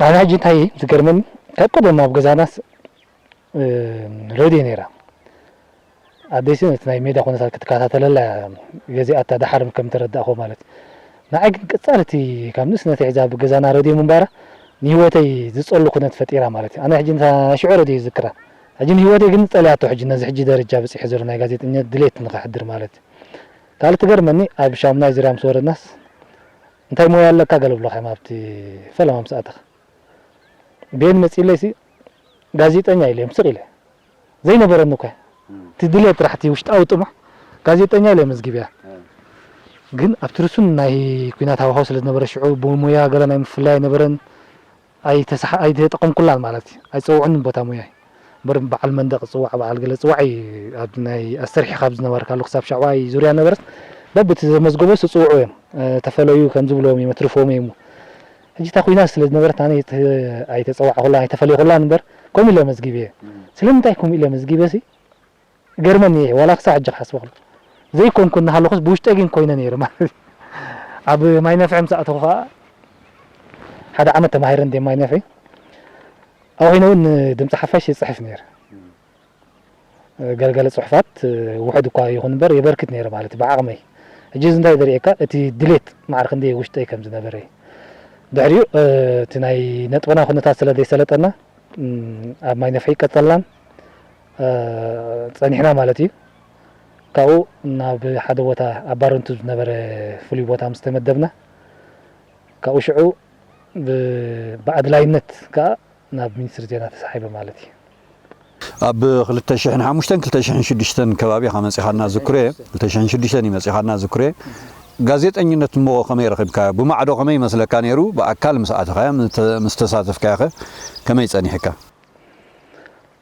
ኣነ ሕጂ እንታይ እዩ ዝገርመኒ፣ ካብ ቀደም ኣብ ገዛናስ፣ እ፣ ሬድዮ ነይራ። ኣደይሲ ነቲ ናይ ሜዳ ኩነታት ክትከታተለላ እያ ገዚኣታ፣ ደሓር ከም ተረዳእኹ ማለት እዩ። ንዓይ ግን ቀጻሊ እቲ ካብ ንእስነተይ ሒዛ ኣብ ገዛና ሬድዮ ምንባራ ንህይወተይ ዝጸሉ ኩነት ፈጢራ ማለት እዩ። ኣነ ሕጂ ነታ ሽዑ ሬድዮ ይዝክራ። ሕጂ ንህይወተይ ግን ጸሊኣቶ፣ ሕጂ ነዚ ሕጂ ደረጃ በጺሐ ዘሎ ናይ ጋዜጠኝነት ድሌት ንኸሕድር ማለት እዩ። ካልእ ትገርመኒ፣ ኣብ ሻሙናይ ዙርያ ምስ ወረድናስ፣ "እንታይ ሞያ ኣለካ?" ገለ ብሎኻ እዮም ኣብቲ ፈለማ ምስ ኣተኻ። ቤን መጺለይሲ፣ "ጋዜጠኛ" ኢለ እዮም ስቕ ኢለ። ዘይነበረኒ እኮ። እም። እቲ ድሌት ጥራሕ፣ እቲ ውሽጣዊ ጥሙሕ፣ "ጋዜጠኛ" ኢለ መዝጊብያ። እም። ግን ኣብቲ ርሱን ናይ ኲናት ሃዋህው ስለ ዝነበረ፣ ሽዑ ብሞያ ገለ ናይ ምፍላይ ኣይነበረን። ኣይተሳሕ-፣ ኣይተጠቐምኩላን ማለት እዩ። ኣይጸውዑንን ቦታ ሞያይ። እምበር በዓል መንደቕ ጽዋዕ፣ በዓል ገለ ጽዋዕ እዩ። ኣብ ናይ ኣሰርሒ ካብ ዝነበርካሉ ክሳብ ሻውዓይ ዙርያ ነበረት። በብቲ ዘመዝገቦ ስጽውዑ እዮም። እ፣ ተፈለዩ ከም ዝብልዎም እዮም፣ ኣትርፍዎም እዮም። ሕጂ እታ ኲናት ስለ ዝነበረት ኣነ ኣይተ-፣ ኣይተጸዋዕኩላን፣ ኣይተፈለይኩላን እምበር ከምኡ ኢለ መዝጊበ እየ። እም። ስለምንታይ ከምኡ ኢለ መዝጊበ ሲ? ገርመኒ እየ፣ ዋላ ክሳብ ሕጂ ክሓስቦ ከለኹ። ዘይኮንኩ እናሃለኹስ ብውሽጠይ ግን ኮይነ ነይረ ማለት እዩ። ኣብ ማይ ነፍሒ ምስ ኣተኹ ኸኣ ሓደ ዓመት ተማሂረ እንደ ማይ ነፍሒ። ኣብኡ ኮይነ እውን ንድምፂ ሓፋሽ ይፅሕፍ ነይረ። ገለገለ ፅሑፋት ውሑድ እኳ ይኹን እምበር የበርክት ነይረ ማለት እዩ፣ ብዓቕመይ። ሕጂ እዚ እንታይ ዘርእየካ፣ እቲ ድሌት ማዕረ ክንደይ ውሽጠይ ከም ዝነበረ እዩ። ድሕሪኡ፣ እቲ ናይ ነጥብና ኩነታት ስለ ዘይሰለጠና፣ እም፣ ኣብ ማይ ነፍሒ ቀጸልናን፣ እ፣ ጸኒሕና ማለት እዩ። ካብኡ ናብ ሓደ ቦታ ኣብ ባረንቱ ዝነበረ ፍሉይ ቦታ ምስ ተመደብና፣ ካብኡ ሽዑ ብ-፣ ብኣድላይነት ከኣ ናብ ሚኒስትሪ ዜና ተሳሒበ ማለት እዩ። ኣብ ክልተ ሽሕን ሓሙሽተን ክልተ ሽሕን ሽዱሽተን ከባቢ ኢኻ መጺኻና ዝክሮ እየ። ክልተ ሽሕን ሽዱሽተን እዩ መጺኻና ዝክሮ እየ። ጋዜጠኝነት እሞ ከመይ ረኺብካዮ? ብማዕዶ ከመይ ይመስለካ ነይሩ? ብኣካል ምስ ኣተኻዮ፣ ምስ ተ-፣ ምስ ተሳተፍካዮ ኸ ከመይ ጸኒሕካ?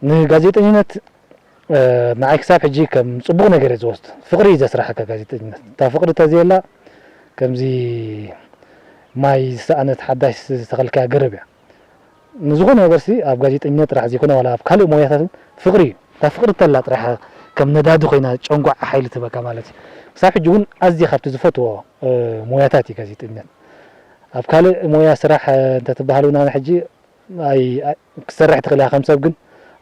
ንጋዜጠኝነት፣ እ፣ ንዓይ ክሳብ ሕጂ ከም ጽቡቕ ነገር እየ ዝወስዶ። ፍቕሪ እዩ ዘስርሓካ ጋዜጠኝነት። እታ ፍቕሪ ተዘየላ ከምዚ ማይ ዝሰኣነት ሓዳሽ ዝተኸልካያ ገረብ እያ። ንዝኾነ ነገርሲ ኣብ ጋዜጠኝነት ጥራሕ ዘይኮነ ዋላ ኣብ ካልእ ሞያታት እውን ፍቕሪ እዩ። እታ ፍቕሪ ተላ ጥራሕ ከም ነዳዲ ኮይና ጨንጓዓ ሓይሊ ትህበካ ማለት እዩ። ክሳብ ሕጂ እውን ኣዝየ ካብቲ ዝፈትዎ፣ እ፣ ሞያታት እዩ ጋዜጠኝነት። ኣብ ካልእ ሞያ ስራሕ፣ እ፣ እንተትበሃል እውን ኣነ ሕጂ ኣይ-፣ ኣይ-፣ ክትሰርሕ ትኽእል ኢኻ ከም ሰብ፣ ግን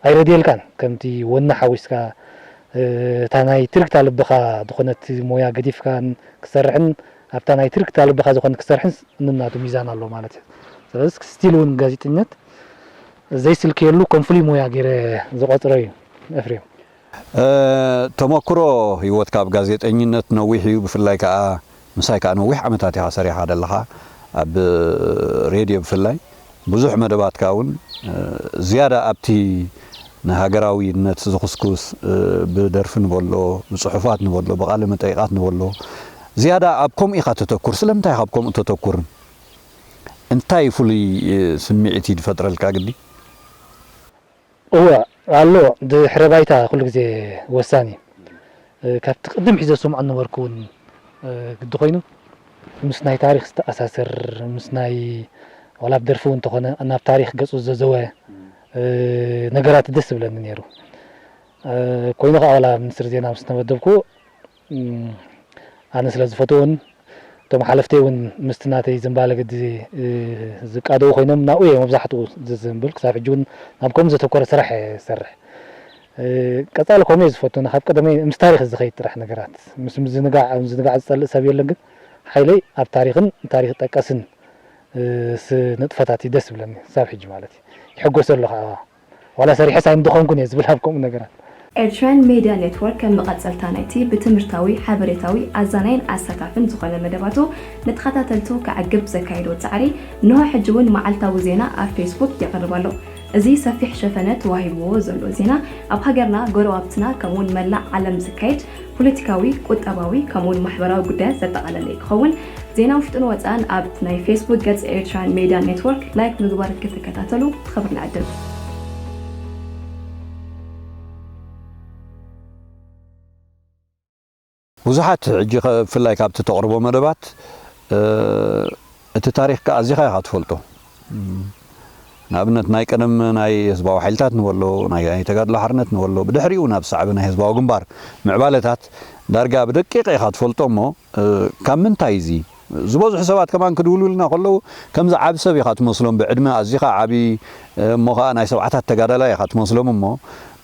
ኣይረድየልካን። ከምቲ ወኒ ሓዊስካ፣ እ፣ እታ ናይ ትርግታ ልብኻ ዝኾነት ሞያ ገዲፍካን ክትሰርሕን ኣብታ ናይ ትርግታ ልብኻ ዝኾነት ክትሰርሕን ንናቱ ሚዛን ኣለዎ ማለት እዩ። ስለዚ ስቲል እውን ጋዜጠኝነት ዘይስልክየሉ ከም ፍሉይ ሞያ ገይረ ዝቖጽሮ እዩ፣ ኤፍሬም። እ፣ ተመክሮ ህይወትካ ኣብ ጋዜጠኝነት ነዊሕ እዩ፣ ብፍላይ ከኣ ምሳይ ከኣ ነዊሕ ዓመታት ኢኻ ሰሪሕካ ዘለኻ፣ ኣብ ሬድዮ ብፍላይ። ብዙሕ መደባትካ እውን፣ እ፣ ዝያዳ ኣብቲ ንሃገራዊነት ዝኹስኩስ፣ እ፣ ብደርፊ ንበሎ፣ ብጽሑፋት ንበሎ፣ ብቃለ መጠይቓት ንበሎ፣ ዝያዳ ኣብ ከምኡ ኢኻ ተተኩር። ስለምንታይ ኢኻ ኣብ ከምኡ ተተኩር? እንታይ ፍሉይ፣ እ፣ ስምዒት እዩ ዝፈጥረልካ ግዲ? እወ፣ ኣሎ። ድሕረ ባይታ ኩሉ ግዜ ወሳኒ እዩ። እ፣ ካብቲ ቅድም ሒዘ ዝሰምዖ ዝነበርኩ እውን፣ እ፣ ግዲ ኮይኑ፣ ምስ ናይ ታሪኽ ዝተኣሳሰር፣ ምስ ናይ፣ ዋላ ኣብ ደርፊ እውን እንተኾነ፣ ናብ ታሪኽ ገጹ ዘዘወ፣ እ፣ ነገራት ደስ ዝብለኒ ነይሩ። እ፣ ኮይኑ ከኣ ዋላ ሚኒስትሪ ዜና ምስ ተመደብኩ፣ እም፣ ኣነ ስለ ዝፈትዎን፣ እቶም ሓለፍተይ እውን ምስቲ ናተይ ዝንባለ ግዲ፣ እ፣ ዝቃደዉ ኮይኖም፣ ናብኡ እየ መብዛሕትኡ ዝ-፣ ዝንብል። ክሳብ ሕጂ እውን ናብ ከምኡ ዘተኮረ ስራሕ እየ ዝሰርሕ። እ፣ ቀጻሊ ከምኡ እየ ዝፈቱ፣ ካብ ቀደመይ ምስ ታሪኽ ዝኸይድ ጥራሕ ነገራት። ምስ ምዝንጋዕ፣ ምዝንጋዕ ዝጸልእ ሰብ የለን፣ ግን ሓይለይ ኣብ ታሪኽን ታሪኽ ጠቀስን፣ እ፣ ስ-፣ ንጥፈታት እዩ ደስ ዝብለኒ፣ ክሳብ ሕጂ ማለት እዩ። ይሕጎሰሉ ከኣ። ዋላ ሰሪሐስ ኣይምድኾንኩን እየ ዝብል ኣብ ከምኡ ነገራት። ኤርትራን ሜድያ ኔትወርክ ከም መቐጸልታ ናይቲ ብትምህርታዊ፣ ሓበሬታዊ፣ ኣዛናይን ኣሳታፍን ዝኾነ መደባቱ ንተኸታተልቱ ከዕግብ ዘካየዶ ጻዕሪ፣ እንሆ ሕጂ እውን መዓልታዊ ዜና ኣብ ፌስቡክ የቕርብ ኣሎ። እዚ ሰፊሕ ሸፈነ ተዋሂብዎ ዘሎ ዜና፣ ኣብ ሃገርና፣ ጎረባብትና፣ ከምኡውን መላእ ዓለም ዝካየድ ፖለቲካዊ፣ ቁጠባዊ፣ ከምኡውን ማሕበራዊ ጉዳያት ዘጠቓለለ ክኸውን፣ ዜና ውሽጥን ወጻእን ኣብ ናይ ፌስቡክ ገጽ ኤርትራን ሜድያ ኔትወርክ ላይክ ምግባር ክትከታተሉ ብኽብሪ ንዕድም። ብዙሓት ሕጂ ከ-፣ ብፍላይ ካብቲ ተቕርቦ መደባት፣ እ፣ እቲ ታሪኽ ከኣ ኣዚኻ ኢኻ ትፈልጦ። ንኣብነት ናይ ቀደም ናይ ህዝባዊ ሓይልታት ንበሎ፣ ናይ፣ ናይ ተጋድሎ ሓርነት ንበሎ፣ ብድሕሪኡ ናብ ሳዕቢ ናይ ህዝባዊ ግንባር ምዕባለታት ዳርጋ ብደቂቕ ኢኻ ትፈልጦ እሞ፣ እ፣ ካብ ምንታይ እዚ ዝበዝሑ ሰባት ከማን ክድውሉልና ከለዉ ከምዚ ዓቢ ሰብ ኢኻ ትመስሎም፣ ብዕድመ ኣዚኻ ዓቢ፣ እ፣ እሞ ኸኣ ናይ ሰብዓታት ተጋዳላይ ኢኻ ትመስሎም እሞ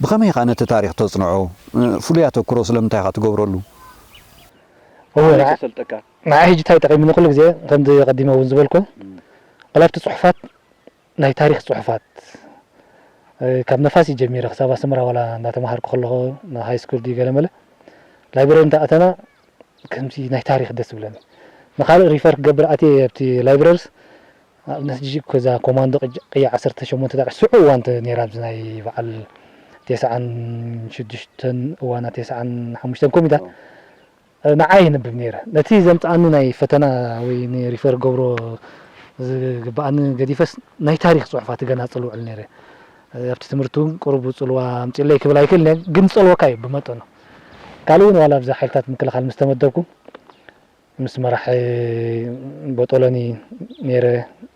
ብኸመይ ኢኻ ነቲ ታሪኽ ተጽንዖ? እ፣ ፍሉይ ኣተኩሮ ስለምንታይ ኢኻ ትገብረሉ? እወ፣ ከመይ ንዓ-፣ ተሰልጠካ? ንዓይ ሕጂ እንታይ ጠቒሙኒ ኩሉ ግዜ ከምዚ ቀዲመ እውን ዝበልኩ፣ ዋላ ኣብቲ ጽሑፋት ናይ ታሪኽ ጽሑፋት፣ እ፣ ካብ ነፋሲ ጀሚረ ክሳብ ኣስመራ ዋላ እንዳተማሃርኩ ከለኹ፣ ንሃይ ስኩል ድዩ ገለ መለ፣ ላይብረሪ እንተ ኣተና ከምዚ ናይ ታሪኽ ደስ ዝብለኒ። ንኻልእ ሪፈር ክገብር ኣትየ ኣብቲ ላይብረርስ፣ ኣብነት ሕጂ እኮ እዛ ኮማንዶ ቅጅ-፣ ቅያ ዓሰርተ ሸሞንተ ዳዕሽ ስዑ እዋን ተ-፣ ነይራ ኣብዚ ናይ በዓል ተስዓን ሽዱሽተን እዋና ተስዓን ሓሙሽተን ኮሚታት ንዓይ የንብብ ነይረ። ነቲ ዘምጽኣኒ ናይ ፈተና ወይ ንሪፈር ገብሮ ዝግብኣኒ ገዲፈስ ናይ ታሪኽ ጽሑፋት ገናጽል ውዕል ነይረ። ኣብቲ ትምህርቲ እውን ቅሩብ ጽልዋ ኣምጺለይ ክብል ኣይክእልን እየ፣ ግን ዝጸልወካ እዩ ብመጠኑ። ካልእ እውን ዋላ ኣብዚ ሓይልታት ምክልኻል ምስ ተመደብኩ ምስ መራሒ ቦጦሎኒ ነይረ፣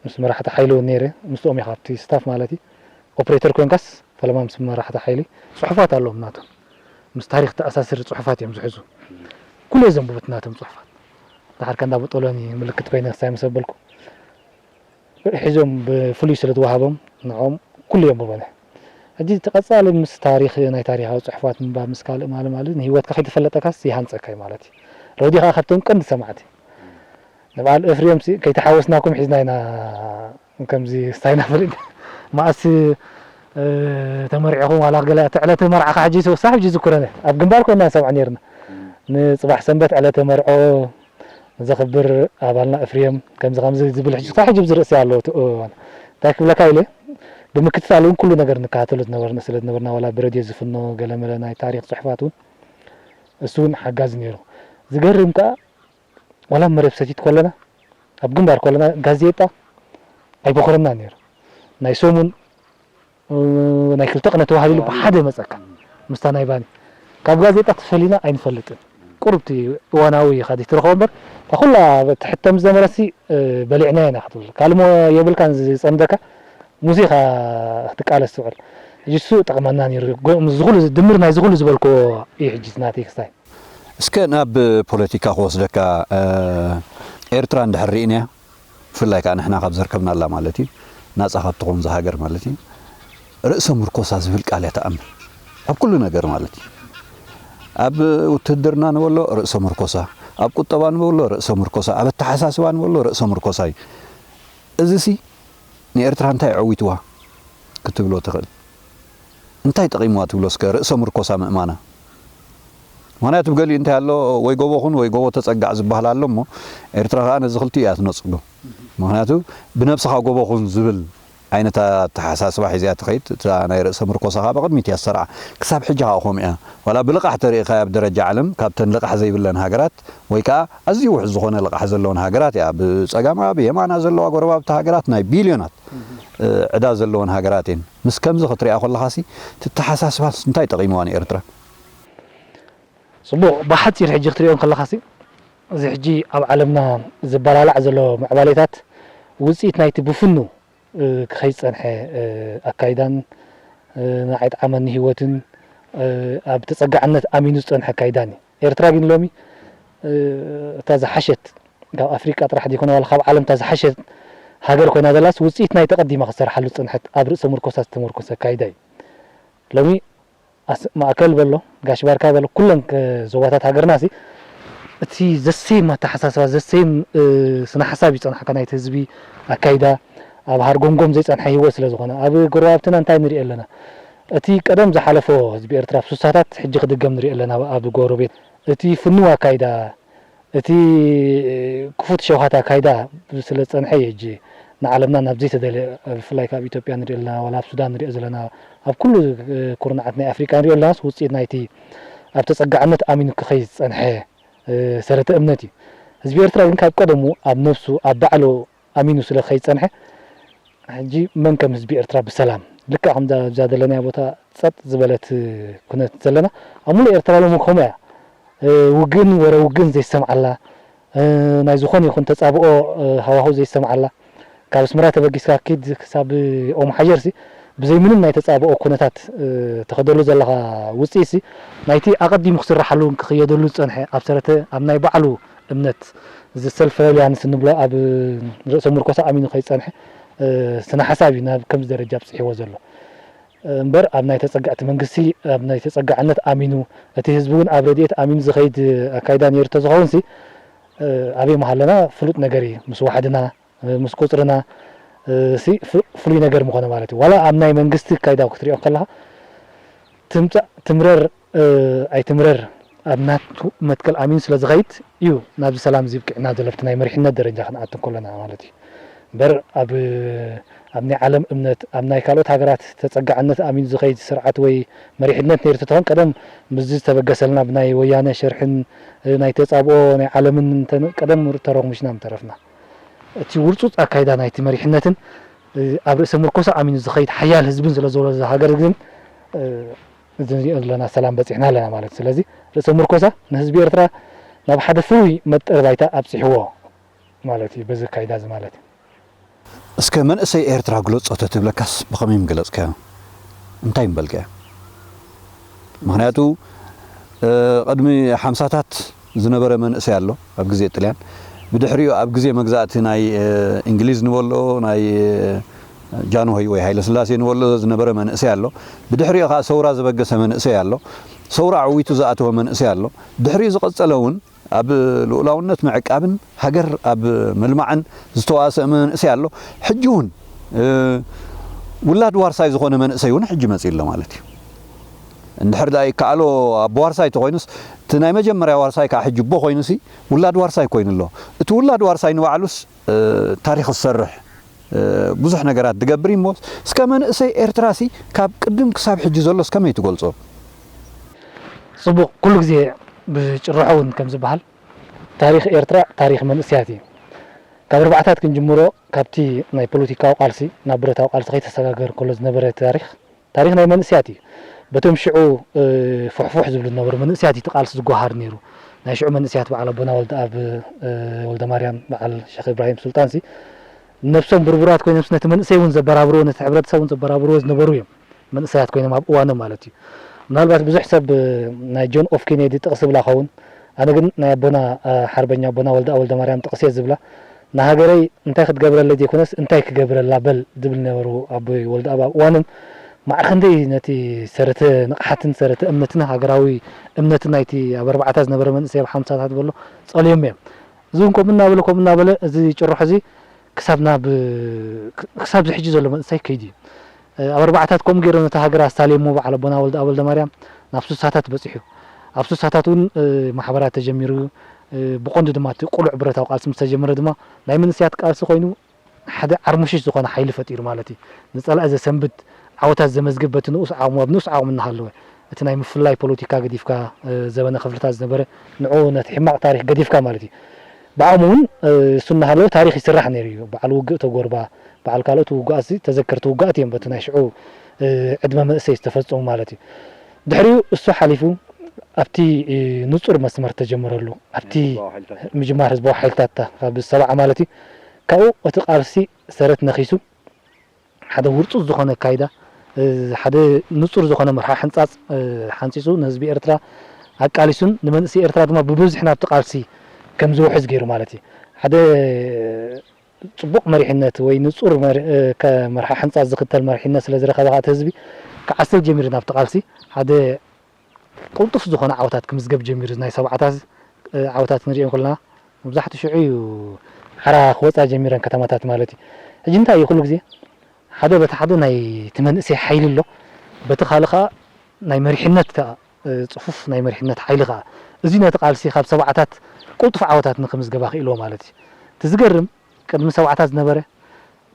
ምስ መራሕቲ ሓይሊ እውን ነይረ፣ ምስኦም ኢኻ ኣብቲ ስታፍ ማለት እዩ። ኦፕሬተር ኮይንካስ ፈለማ ምስ መራሕቲ ሓይሊ ጽሑፋት ኣለዎም ናቶም። ምስ ታሪኽ ተኣሳስር ጽሑፋት እዮም ዝሕዙ። ኩሉ እየ ዘንብቡት ናቶም ጽሑፋት። ድሓር ከንዳ ቦጦሎኒ ምልክት ኮይነ ክሳይ ምስ ኣበልኩ፣ ሒዞም ብፍሉይ ስለ ዝወሃቦም ንዕኦም ኩሉ የንብቦ ነይረ። ሕጂ እቲ ቀጻሊ ምስ ታሪኽ፣ ናይ ታሪኻዊ ጽሑፋት ምንባብ ምስ ካልእ ማለ ማለት ንህይወትካ ከይትፈለጠካስ ይሃንጸካ እዩ ማለት እዩ። ረድዮ ከኣ ካብቶም ቀንዲ ሰማዕቲ። ንበዓል ኤፍሬም ሲ ከይተሓወስናኩም ሒዝና ኢና ከምዚ ስታይና ፈሊጥ። መኣስ፣ እ፣ ተመሪዕኹም ዋላ ገለ እቲ ዕለተ መርዓኻ ሕጂ ይስወሳ ሕጂ ይዝክረነ። ኣብ ግንባር ኮይና ንሰምዖ ነይርና። ንጽባሕ ሰንበት ዕለተ መርዖ ንዘኽብር ኣባልና ኤፍሬም ከምዚ ከምዚ ዝብል ሕጂ ክሳብ ሕጂ ኣብዚ ርእሲ ኣሎ እቲ እዋን። እንታይ ክብለካ ኢለ ብምክትታል እውን ኩሉ ነገር ንከታተሎ ዝነበርና ስለ ዝነበርና ዋላ ብረድዮ ዝፍኖ ገለመለ ናይ ታሪኽ ጽሑፋት እውን እሱ እውን ሓጋዚ ነይሩ። ዝገርም ከኣ ዋላ መረብ ሰቲት ከለና ኣብ ግንባር ከለና ጋዜጣ ኣይበኾረና ነይሩ። ናይ ሰሙን፣ እ፣ ናይ ክልተ ቅነ ተዋሂሉ ብሓደ መጸካ ምስታ ናይ ባኒ። ካብ ጋዜጣ ተፈሊና ኣይንፈልጥን። ቁሩብቲ እዋናዊ ኢኻ ትረኽቦ እምበር፣ እታ ኩላ ትሕተም ዝነበረሲ፣ እ፣ በሊዕናዮ ኢና ክትብል። ካልእ ሞ የብልካን ዝጸምደካ፣ ሙዚቃ ክትቃለስ ትውዕል። ሕጂ እሱ ጠቕመና ነይሩ። ጎ-፣ ምስ ዝኹሉ ድምር ናይ ዝኹሉ ዝበልክዎ እዩ ሕጂ ናተይ ክስታይ። እስከ ናብ ፖለቲካ ክወስደካ፣ እ፣ ኤርትራ እንድሕር ርኢናያ፣ ብፍላይ ከኣ ንሕና ካብ ዘርከብናላ ማለት እዩ፣ ናጻ ካብ ትኾን እዛ ሃገር ማለት እዩ፣ ርእሰ ምርኮሳ ዝብል ቃል እያ ትኣምን። ኣብ ኩሉ ነገር ማለት እዩ። ኣብ ውትህድርና ንበሎ ርእሰ ምርኮሳ፣ ኣብ ቁጠባ ንበሎ ርእሰ ምርኮሳ፣ ኣብ ኣተሓሳስባ ንበሎ ርእሰ ምርኮሳ እዩ። እዚሲ ንኤርትራ እንታይ ኣዕዊትዋ ክትብሎ ትኽእል? እንታይ ጠቒምዋ ትብሎ እስከ ርእሰ ምርኮሳ ምእማና? ምኽንያቱ ብገሊኡ እንታይ ኣሎ፣ ወይ ጎቦ ኩን ወይ ጎቦ ተጸጋዕ ዝበሃል ኣሎ እሞ፣ ኤርትራ ከኣ ነዚ ክልቲኡ እያ ትነጽጎ። ምኽንያቱ ብነብስኻ ጎቦ ኩን ዝብል ዓይነት ኣተሓሳስባ ሒዝያ ትኸይድ፣ እታ ናይ ርእሰ ምርኮሳ ከኣ ብቕድሚት እያ ዝሰርዓ። ክሳብ ሕጂ ከኣ ከምኡ እያ። ዋላ ብልቓሕ ተሪኢኻያ ኣብ ደረጃ ዓለም፣ ካብተን ልቓሕ ዘይብለን ሃገራት፣ ወይ ከኣ ኣዝዩ ውሑድ ዝኾነ ልቓሕ ዘለወን ሃገራት እያ። ብጸጋማ ብየማና ዘለዋ ጎረባብቲ ሃገራት ናይ ቢልዮናት፣ እ፣ ዕዳ ዘለወን ሃገራት እየን። ምስ ከምዚ ክትሪኣ ከለኻሲ፣ እቲ ኣተሓሳስባስ እንታይ ጠቒምዋ ንኤርትራ? ጽቡቕ፣ ብሓጺር ሕጂ ክትሪኦ ከለኻሲ፣ እዚ ሕጂ ኣብ ዓለምና ዝበላላዕ ዘሎ ምዕባሌታት ውጽኢት ናይቲ ብፍኑ፣ እ፣ ክኸይድ ዝጸንሐ፣ እ፣ ኣካይዳን፣ እ፣ ንዓይ ጠዓመኒ ህይወትን፣ እ፣ ኣብ ተጸጋዕነት ኣሚኑ ዝጸንሐ ኣካይዳን እዩ። ኤርትራ ግን ሎሚ፣ እ፣ እታ ዝሓሸት፣ ካብ ኣፍሪቃ ጥራሕ ዘይኮነ ዋላ ካብ ዓለም እታ ዝሓሸት ሃገር ኮይና ዘላስ ውጽኢት ናይ ተቐዲማ ክሰርሓሉ ዝጸንሐት ኣብ ርእሰ ምርኮሳ ዝተመርኮሰ ኣካይዳ እዩ። ሎሚ ኣስ-፣ ማእከል በሎ፣ ጋሽ ባርካ በሎ፣ ኩለን ከ-፣ ዞባታት ሃገርና ሲ፣ እቲ ዘሰይም ኣተሓሳስባ፣ ዘሰይም፣ እ፣ ስነ ሓሳብ እዩ ዝጸንሓካ ናይቲ ህዝቢ ኣካይዳ፣ ኣብ ሃርጎምጎም ዘይጸንሐ ህይወት ስለ ዝኾነ፣ ኣብ ጎረባብትና እንታይ ንርኢ ኣለና? እቲ ቀደም ዝሓለፎ ህዝቢ ኤርትራ ኣብ ሱሳታት ሕጂ ክድገም ንሪኦ ኣለና። ኣብ ጎረቤት እቲ ፍኑው ኣካይዳ፣ እቲ ክፉት ሸውሃት ኣካይዳ ስለ ዝጸንሐ እዩ። ሕጂ ንዓለምና ናብ ዘይተደልየ፣ ብፍላይ ካብ ኢትዮጵያ ንሪኦ ኣለና፣ ዋላ ኣብ ሱዳን ንሪኦ ዘለና፣ ኣብ ኩሉ ኩርናዓት ናይ ኣፍሪቃ ንሪኦ ኣለናስ ውጽኢት ናይቲ ኣብ ተጸጋዕነት ኣሚኑ ክኸይድ ዝጸንሐ ሰረተ እምነት እዩ። ህዝቢ ኤርትራ ግን ካብ ቀደሙ ኣብ ነብሱ ኣብ ባዕሉ ኣሚኑ ስለ ዝኸይድ ዝጸንሐ፣ ሕጂ መን ከም ህዝቢ ኤርትራ ብሰላም ልክዕ ከምዛ ኣብዛ ዘለናያ ቦታ ጸጥ ዝበለት ኩነት ዘለና ኣብ ሙሉእ ኤርትራ ሎሚ ከምኡ እያ። ውግእን ወረ ውግእን ዘይሰምዓላ፣ ናይ ዝኾነ ይኹን ተጻብኦ ሃዋህው ዘይሰምዓላ፣ ካብ ኣስመራ ተበጊስካ ኪድ ክሳብ ኦም ሓጀርሲ ብዘይ ምንም ናይ ተጻብኦ ኩነታት ተኸደሉ ዘለኻ ውጽኢትሲ ናይቲ ኣቐዲሙ ክስርሓሉ ክኽየደሉ ዝጸንሐ ኣብ ሰረተ ኣብ ናይ ባዕሉ እምነት እዚ ሰልፍ ሬሊያንስ እንብሎ ኣብ ርእሰ ምርኮሳ ኣሚኑ ከይጸንሐ ስነ ሓሳብ እዩ ናብ ከምዚ ደረጃ ኣብጽሕዎ ዘሎ። እምበር ኣብ ናይ ተጸጋዕቲ መንግስቲ ኣብ ናይ ተጸጋዕነት ኣሚኑ እቲ ህዝቢ እውን ኣብ ረድኤት ኣሚኑ ዝኸይድ ኣካይዳ ነይሩ ተዝኸውን ሲ ኣበይ ምሃለና ፍሉጥ ነገር እዩ። ምስ ዋሕድና ምስ ቁጽርና ሲ ፍሉይ ነገር ምኾነ ማለት እዩ። ዋላ ኣብ ናይ መንግስቲ ኣካይዳ ክትሪኦ ከለኻ ትምጻእ ትምረር ኣይትምረር ኣብ ናቱ መትከል ኣሚኑ ስለ ዝኸይድ እዩ ናብዚ ሰላም እዚ ብቂዕና ዘሎ ኣብቲ ናይ መሪሕነት ደረጃ ክንኣቱ ከለና ማለት እዩ። እምበር ኣብ ኣብ ናይ ዓለም እምነት ኣብ ናይ ካልኦት ሃገራት ተጸጋዕነት ኣሚኑ ዝኸይድ ስርዓት ወይ መሪሕነት ነይሩ ተትኾን ቀደም ምስዚ ዝተበገሰልና ብናይ ወያነ ሸርሕን ናይ ተጻብኦ ናይ ዓለምን ቀደም ተረጉምሽና ምተረፍና። እቲ ውርጹጽ ኣካይዳ ናይቲ መሪሕነትን ኣብ ርእሰ ምርኮሳ ኣሚኑ ዝኸይድ ሓያል ህዝብን ስለ ዘሎ እዛ ሃገር ግን እዚ ንሪኦ ዘለና ሰላም በጺሕና ኣለና ማለት እዩ። ስለዚ ርእሰ ምርኮሳ ንህዝቢ ኤርትራ ናብ ሓደ ፍሉይ መጠር ባይታ ኣብጺሕዎ ማለት እዩ። በዚ ኣካይዳ እዚ ማለት እዩ። እስከ መንእሰይ ኤርትራ ግለጾ ተትብለካስ ብኸመይ ምገለጽካዮ? እንታይ ምበልካዮ? ምኽንያቱ ቅድሚ ሓምሳታት ዝነበረ መንእሰይ ኣሎ ኣብ ግዜ ጥልያን። ብድሕሪኡ ኣብ ግዜ መግዛእቲ ናይ እንግሊዝ ንበሎ ናይ ጃንሆይ ወይ ሃይለስላሴ ንበሎ ዝነበረ መንእሰይ ኣሎ። ብድሕሪኡ ከዓ ሰውራ ዝበገሰ መንእሰይ ኣሎ። ሰውራ ዓዊቱ ዝኣተወ መንእሰይ ኣሎ። ድሕሪኡ ዝቐጸለ እውን ኣብ ልኡላውነት ምዕቃብን ሃገር ኣብ ምልማዕን ዝተዋሰእ መንእሰይ ኣሎ። ሕጂ እውን ውላድ ዋርሳይ ዝኾነ መንእሰይ እውን ሕጂ መፅእ ኣሎ ማለት እዩ። እንድሕር ዳ ይከኣሎ ኣቦ ዋርሳይ ተኮይኑስ እቲ ናይ መጀመርያ ዋርሳይ ከዓ ሕጂ ኣቦ ኮይኑሲ ውላድ ዋርሳይ ኮይኑ ኣሎ። እቲ ውላድ ዋርሳይ ንባዕሉስ ታሪክ ዝሰርሕ ብዙሕ ነገራት ዝገብር እዩ እሞ እስከ መንእሰይ ኤርትራሲ ካብ ቅድም ክሳብ ሕጂ ዘሎስ ከመይ ትገልጾ? ጽቡቕ፣ ኩሉ ግዜ ብጭርሖ እውን ከም ዝበሃል ታሪኽ ኤርትራ ታሪኽ መንእሰያት እዩ። ካብ ኣርባዕታት ክንጅምሮ ካብቲ ናይ ፖለቲካዊ ቃልሲ ናብ ብረታዊ ቃልሲ ከይተሰጋገር ከሎ ዝነበረ ታሪኽ ታሪኽ ናይ መንእስያት እዩ። በቶም ሽዑ ፍሕፉሕ ዝብሉ ዝነበሩ መንእስያት እዩ እቲ ቃልሲ ዝጓሃር ነይሩ። ናይ ሽዑ መንእስያት በዓል ኣቦና ወልደኣብ ወልደማርያም፣ በዓል ሸኽ ኢብራሂም ሱልጣንሲ ነብሶም ብርቡራት ኮይኖምስ ነቲ መንእሰይ እውን ዘበራብርዎ ነቲ ሕብረተሰብ እውን ዘበራብርዎ ዝነበሩ እዮም። መንእሰያት ኮይኖም ኣብ እዋኖም ማለት እዩ። ምናልባት ብዙሕ ሰብ ናይ ጆን ኤፍ ኬኔዲ ጥቕሲ ይብላ ኸውን። ኣነ ግን ናይ ኣቦና ሓርበኛ ኣቦና ወልደኣብ ወልደማርያም ጥቕሲ እየ ዝብላ። ንሃገረይ እንታይ ክትገብረለይ ዘይኮነስ እንታይ ክገብረላ በል ዝብል ነበሩ ኣቦይ ወልደኣብ ኣብ እዋኖም። ማዕረ ክንደይ ነቲ ሰረተ ንቕሓትን ሰረተ እምነትን ሃገራዊ እምነትን ናይቲ ኣብ ኣርባዕታ ዝነበረ መንእሰይ ኣብ ሓምሳታት በሎ ጸልዮም እዮም። እዚ እውን ከምኡ እናበለ ከምኡ እናበለ እዚ ጭርሖ እዚ ክሳብ ናብ ክሳብ እዚ ሕጂ ዘሎ መንእሰይ ከይዱ እዩ። ኣብ ኣርባዕታት ከምኡ ገይሮም ነታ ሃገር ኣሳልዮሞ በዓል ኣቦና ወልደኣብ ወልደማርያም ናብ ስሳታት በጺሑ። ኣብ ስሳታት እውን ማሕበራት ተጀሚሩ። ብቐንዱ ድማ እቲ ቅሉዕ ብረታዊ ቃልሲ ምስ ተጀመረ ድማ ናይ መንእሰያት ቃልሲ ኮይኑ ሓደ ዓርሙሽሽ ዝኾነ ሓይሊ ፈጢሩ ማለት እዩ። ንጸላኢ ዘሰንብድ ዓወታት ዘመዝግብ በቲ ንኡስ ዓቕሙ ኣብ ንኡስ ዓቕሙ እናሃለወ እቲ ናይ ምፍልላይ ፖለቲካ ገዲፍካ ዘበነ ክፍልታት ዝነበረ ንዑ ነቲ ሕማቕ ታሪኽ ገዲፍካ ማለት እዩ። ብዓቕሙ እውን እሱ እናሃለወ ታሪኽ ይስራሕ ነይሩ እዩ። በዓል ውግእ ተጎርባ፣ በዓል ካልኦት ውጉኣት እዚ ተዘከርቲ ውጉኣት እዮም በቲ ናይ ሽዑ ዕድመ መንእሰይ ዝተፈጸሙ ማለት እዩ። ድሕሪኡ እሱ ሓሊፉ ኣብቲ ንጹር መስመር ተጀመረሉ ኣብቲ ምጅማር ህዝባዊ ሓይልታት ካብ ሰብዓ ማለት እዩ። ካብኡ እቲ ቃልሲ ሰረት ነኺሱ ሓደ ውርጹት ዝኾነ ኣካይዳ ሓደ ንጹር ዝኾነ መርሓ ሕንጻጽ ሓንጺጹ ንህዝቢ ኤርትራ ኣቃሊሱን ንመንእሰይ ኤርትራ ድማ ብብዝሒ ናብቲ ቃልሲ ከም ዝውሕዝ ገይሩ ማለት እዩ። ሓደ ጽቡቕ መሪሕነት ወይ ንጹር መርሓ ሕንጻጽ ዝኽተል መሪሕነት ስለ ዝረኸበ እቲ ህዝቢ ክዓስል ጀሚሩ ናብቲ ቃልሲ ሓደ ቅልጡፍ ዝኾነ ዓወታት ክምዝገብ ጀሚሩ ናይ ሰብዓታት ዓወታት ንሪኦ ከለና መብዛሕትኡ ሽዑ እዩ ሓራ ክወፃ ጀሚረን ከተማታት ማለት እዩ። ሕጂ እንታይ እዩ ኩሉ ግዜ ሓደ በቲ ሓደ ናይ እቲ መንእሰይ ሓይሊ ኣሎ በቲ ካልእ ኸኣ ናይ መሪሕነት ከኣ፣ እ፣ ጽፉፍ ናይ መሪሕነት ሓይሊ ኸኣ፣ እዚ ነቲ ቃልሲ ካብ ሰብዓታት ቅልጡፍ ዓወታት ንክምዝገባ ክኢልዎ ማለት እዩ። እቲ ዝገርም፣ ቅድሚ ሰብዓታት ዝነበረ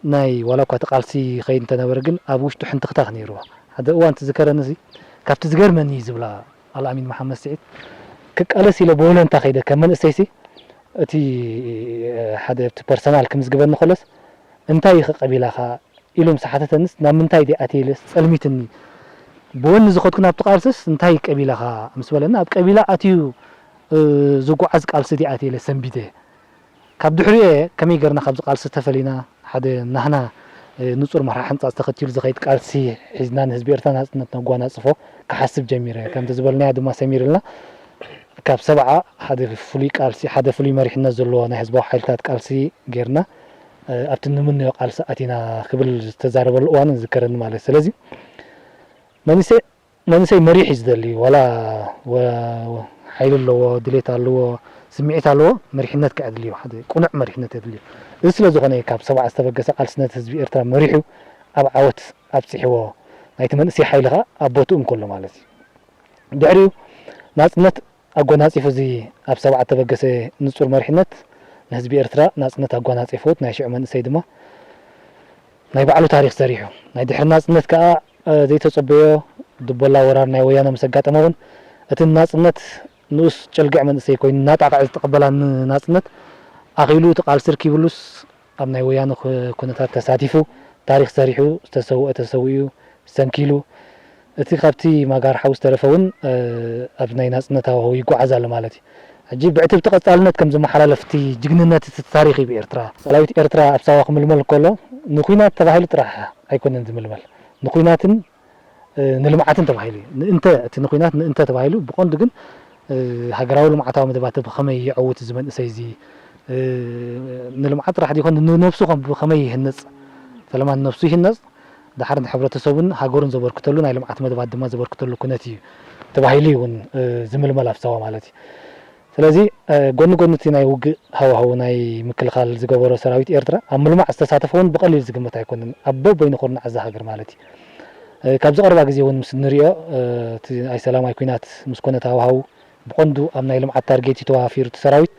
ናይ ዋላ እኳ እቲ ቃልሲ ይኸይድ እንተነበረ፣ ግን ኣብ ውሽጡ ሕንትኽታኽ ነይርዎ። ሓደ እዋን ትዝከረኒ፣ እዚ ካብቲ ዝገርመኒ እዩ ዝብላ ኣልኣሚን መሓመድ ስዒድ፣ ክቃለስ ኢለ ብወለንታ ከይደ ከም መንእሰይሲ፣ እቲ ሓደ ኣብቲ ፐርሰናል ክምዝግበኒ ከሎስ፣ "እንታይ ኢኺ ቀቢላኻ?" ኢሉ ምስ ሓተተንስ፣ "ናብ ምንታይ ድየ ኣትየ?" ኢለስ ጸልሚትኒ። ብወኒ ዝኸድኩ ናብቲ ቃልስስ፣ "እንታይ ቀቢላኻ?" ምስ በለኒ፣ ኣብ ቀቢላ ኣትዩ፣ እ፣ ዝጓዓዝ ቃልሲ ድየ ኣትየ ኢለ ሰንቢደ። ካብ ድሕሪኡ እየ ከመይ ጌርና ካብዚ ቃልሲ ተፈሊና፣ ሓደ ናህና፣ እ፣ ንጹር መርሓ ሕንጻጽ ተኸቲሉ ዝኸይድ ቃልሲ ሒዝና ንህዝቢ ኤርትራ ናጽነት ነጓናጽፎ ክሓስብ ጀሚረ። ከምቲ ዝበልናዮ ድማ ሰሚርልና፣ ካብ ሰብዓ ሓደ ፍሉይ ቃልሲ፣ ሓደ ፍሉይ መሪሕነት ዘለዎ ናይ ህዝባዊ ሓይልታት ቃልሲ ጌርና፣ እ፣ ኣብቲ ንምነዮ ቃልሲ ኣቲና ክብል ዝተዛረበሉ እዋን ዝዝከረኒ ማለት እዩ። ስለዚ መንእሰይ መንእሰይ መሪሕ እዩ ዝደሊ። ዋላ ወ-፣ ሓይሊ ኣለዎ፣ ድሌት ኣለዎ፣ ስምዒት ኣለዎ፣ መሪሕነት ከኣ የድልዮ። ሓደ ቅኑዕ መሪሕነት የድልዮ። እዚ ስለ ዝኾነ እዩ ካብ ሰብዓ ዝተበገሰ ቃልሲ ነቲ ህዝቢ ኤርትራ መሪሑ ኣብ ዓወት ኣብጺሕዎ። ናይቲ መንእሰይ ሓይሊ ከኣ ኣብ ቦትኡ እንከሎ ማለት እዩ። ድሕሪኡ ናጽነት ኣጎናጺፉ፣ እዚ ኣብ ሰብዓ እተበገሰ ንጹር መሪሕነት ንህዝቢ ኤርትራ ናጽነት ኣጓናጺፍዎ። ናይ ሽዑ መንእሰይ ድማ ናይ ባዕሉ ታሪኽ ሰሪሑ። ናይ ድሕሪ ናጽነት ከኣ፣ እ፣ ዘይተጸበዮ ድቦላ ወራር ናይ ወያነ ምስ ኣጋጠሞ እውን፣ እቲ ንናጽነት ንኡስ ጨልግዕ መንእሰይ ኮይኑ እናጣቕዐ ዝተቐበላ ንናጽነት ኣኺሉ እቲ ቃልሲ ርኪብሉስ፣ ኣብ ናይ ወያነ ኩ-፣ ኩነታት ተሳቲፉ፣ ታሪኽ ሰሪሑ፣ ዝተሰውአ ተሰዊኡ፣ ሰንኪሉ፣ እቲ ካብቲ ማጋር ሓው ዝተረፈ እውን፣ እ፣ ኣብ ናይ ናጽነት ሃዋህው ይጓዓዝ ኣሎ ማለት እዩ። ሕጂ ብዕትብቲ ቀጻልነት ከም ዝመሓላለፍ እቲ ጅግንነት እቲ ታሪኽ እዩ ብኤርትራ። ሰራዊት ኤርትራ ኣብ ሳዋ ክምልመል ከሎ ንኲናት ተባሂሉ ጥራሕ ኣይኮነን ዝምልመል። ንኲናትን፣ እ፣ ንልምዓትን ተባሂሉ እዩ። ንእንተ፣ እቲ ንኲናት ንእንተ ተባሂሉ፣ ብቐንዱ ግን፣ እ፣ ሃገራዊ ልምዓታዊ መደባት ብኸመይ የዕውት እዚ መንእሰይ እዚ፣ እ፣ ንልምዓት ጥራሕ ዘይኮነ ንነብሱ ከም ብኸመይ ይህነጽ፣ ፈለማ ንነብሱ ይህነጽ፣ ደሓር ንሕብረተሰቡን ሃገሩን ዘበርክተሉ ናይ ልምዓት መደባት ድማ ዘበርክተሉ ኩነት እዩ ተባሂሉ እዩ እውን፣ እ፣ ዝምልመል ኣብ ሳዋ ማለት እዩ። ስለዚ፣ እ፣ ጎኒ ጎኒ እቲ ናይ ውግእ ሃዋህው ናይ ምክልኻል ዝገበሮ ሰራዊት ኤርትራ፣ ኣብ ምልማዕ ዝተሳተፈ እውን ብቐሊል ዝግመት ኣይኮነን። ኣብ በበይኑ ኩርናዓት እዛ ሃገር ማለት እዩ። እ፣ ካብዚ ቀረባ ግዜ እውን ምስ እንሪኦ፣ እ፣ እቲ ናይ ሰላማዊ ኲናት ምስ ኮነ እቲ ሃዋህው ብቐንዱ ኣብ ናይ ልምዓት ታርጌት እዩ ተዋፊሩ እቲ ሰራዊት።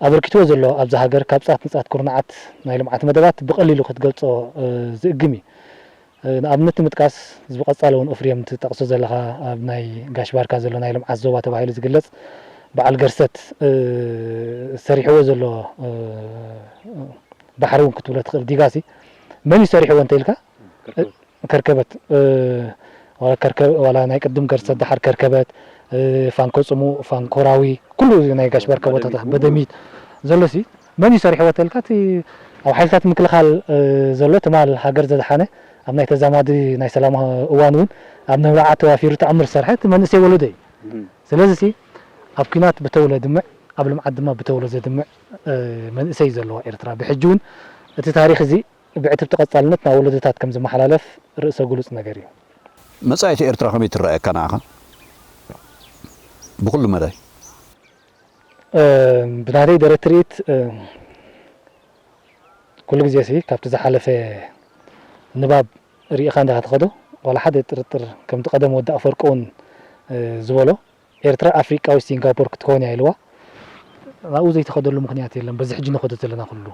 ኣበርኪትዎ ዘሎ ኣብዛ ሃገር ካብ ጻት ንጻት ኩርናዓት ናይ ልምዓት መደባት ብቐሊሉ ክትገልጾ፣ እ፣ ዝእግም እዩ። እ፣ ንኣብነት ንምጥቃስ፣ እዚ ብቐጻሊ እውን እፍርየም ትጠቕሶ ዘለኻ ኣብ ናይ ጋሽ ባርካ ዘሎ ናይ ልምዓት ዞባ ተባሂሉ ዝግለጽ በዓል ገርሰት፣ እ፣ ሰሪሕዎ ዘሎ፣ እ፣ ባሕሪ እውን ክትብሎ ትኽእል። ዲጋሲ መን እዩ ሰሪሕዎ እንተ ኢልካ፣ ከርከበት። ከርከበት፣ እ፣ ዋላ ከርከ-፣ ዋላ ናይ ቅድም ገርሰት ደሓር ከርከበት፣ እ፣ ፋንኮ ጽሙእ፣ ፋንኮራዊ፣ ኩሉ ናይ ጋሽ ባርካ ናይ ቦታታት በደሚት። በደሚት ዘሎሲ መን እዩ ሰሪሕዎ ተልካ፣ እቲ ኣብ ሓይልታት ምክልኻል፣ እ፣ ዘሎ ትማል ሃገር ዘድሓነ፣ ኣብ ናይ ተዛማዲ ናይ ሰላም እዋን እውን ኣብ ናይ ልምዓት ተዋፊሩ ተኣምር ዝሰርሐ እቲ መንእሰይ ወለዶ እዩ። እም። ስለዚሲ ኣብ ኲናት ብተውለ ድምዕ፣ ኣብ ልምዓት ድማ ብተውሎ ዘድምዕ፣ እ፣ መንእሰይ እዩ ዘለዋ ኤርትራ። ብሕጂ እውን እቲ ታሪኽ እዚ ብዕትብቲ ቀጻልነት ናብ ወለዶታት ከም ዝመሓላለፍ ርእሰ ግሉጽ ነገር እዩ። መጻኢት ኤርትራ ከመይ ትረኣየካ ንዓኻ? ብኹሉ መዳይ። እ፣ ብናተይ ደረት ትርኢት፣ እ፣ ኩሉ ግዜሲ ካብቲ ዝሓለፈ ንባብ ርኢኻ እንዳ ትኸዶ፣ ዋላ ሓደ ጥርጥር፣ ከምቲ ቀደም ወዲ ኣፈወርቂ እውን፣ እ፣ ዝበሎ፣ ኤርትራ ኣፍሪቃዊት ሲንጋፖር ክትከውን እያ ኢልዋ። ናብኡ ዘይትኸደሉ ምኽንያት የለን። በዚ ሕጂ ንኸዶ ዘለና ኩሉ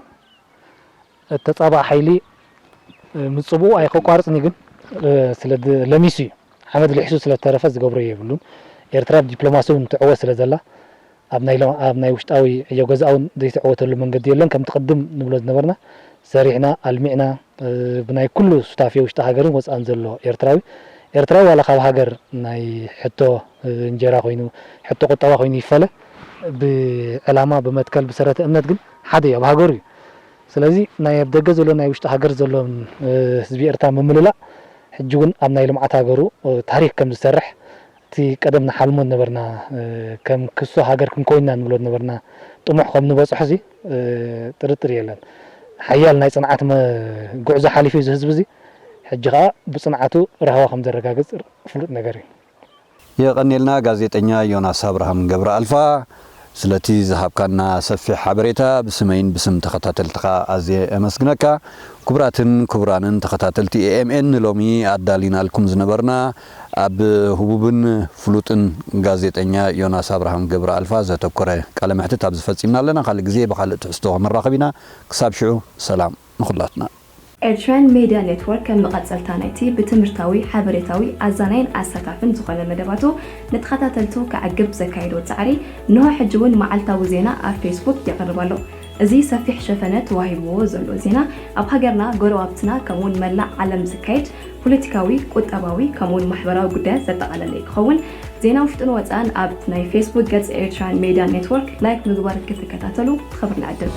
እተጻባእ ሓይሊ፣ እ፣ ምጽብኡ ኣይከቋርጽን እዩ፣ ግን፣ እ፣ ስለ ድ-፣ ለሚሱ እዩ። ሓመድ ልሒሱ ስለ ዝተረፈ ዝገብሮ የብሉን። ኤርትራ ብዲፕሎማሲ እውን ትዕወት ስለ ዘላ፣ ኣብ ናይ ሎ-፣ ኣብ ናይ ውሽጣዊ ዕዮ ገዛኣ እውን ዘይትዕወተሉ መንገዲ የለን። ከምቲ ቅድም ንብሎ ዝነበርና፣ ሰሪሕና፣ ኣልሚዕና፣ እ፣ ብናይ ኩሉ ሱታፌ ውሽጢ ሃገርን ወጻእን ዘሎ ኤርትራዊ፣ ኤርትራዊ ዋላ ካብ ሃገር ናይ ሕቶ፣ እ፣ እንጀራ ኮይኑ፣ ሕቶ ቁጠባ ኮይኑ ይፈለ፣ ብዕላማ፣ ብመትከል፣ ብሰረተ እምነት ግን ሓደ እዩ፣ ኣብ ሃገሩ እዩ። ስለዚ ናይ ኣብ ደገ ዘሎ ናይ ውሽጢ ሃገር ዘሎ፣ እ፣ ህዝቢ ኤርትራ ምምልላእ ሕጂ እውን ኣብ ናይ ልምዓት ሃገሩ፣ እ፣ ታሪክ ከም ዝሰርሕ፣ እቲ ቀደም ንሓልሞ ዝነበርና፣ እ፣ ከም ክሶ ሃገር ክንኮይንና ንብሎ ዝነበርና ጥሙሕ ከም ንበጽሖ እዚ፣ እ፣ ጥርጥር የለን። ሓያል ናይ ጽንዓት መ-፣ ጉዕዞ ሓሊፉ እዚ ህዝቢ እዚ፣ ሕጂ ከኣ ብጽንዓቱ ራህዋ ከም ዘረጋግጽ ፍሉጥ ነገር እዩ። የቐኔልና ጋዜጠኛ ዮናስ ኣብርሃም ገብረ ኣልፋ። ስለቲ ዝሃብካና ሰፊሕ ሓበሬታ ብስመይን ብስም ተኸታተልትኻ ኣዝየ ኣመስግነካ። ክቡራትን ክቡራንን ተኸታተልቲ ኤ ኤም ኤን፣ ንሎሚ ኣዳሊናልኩም ዝነበርና ኣብ ህቡብን ፍሉጥን ጋዜጠኛ ዮናስ ኣብርሃም ገብረኣልፋ ዘተኮረ ቃለ መሕትት ኣብዚ ፈጺምና ኣለና። ካልእ ግዜ ብኻልእ ትሕዝቶ ክንራኸብ ኢና። ክሳብ ሽዑ ሰላም ንኹላትና። ኤርትራን ሜድያ ኔትወርክ ከም መቐጸልታ ናይቲ ብትምህርታዊ፣ ሓበሬታዊ፣ ኣዛናይን ኣሳታፍን ዝኾነ መደባቱ ንተኸታተልቱ ከዕግብ ዘካየዶ ጻዕሪ እንሆ ሕጂ እውን መዓልታዊ ዜና ኣብ ፌስቡክ የቕርብ ኣሎ። እዚ ሰፊሕ ሸፈነ ተዋሂብዎ ዘሎ ዜና ኣብ ሃገርና፣ ጎረባብትና ከምኡውን መላእ ዓለም ዝካየድ ፖለቲካዊ፣ ቁጠባዊ ከምኡውን ማሕበራዊ ጉዳያት ዘጠቓለለ ክኸውን ዜና ውሽጥን ወጻእን ኣብ ናይ ፌስቡክ ገጽ ኤርትራን ሜድያ ኔትወርክ ላይክ ምግባር ክትከታተሉ ብኽብሪ ንዕድም።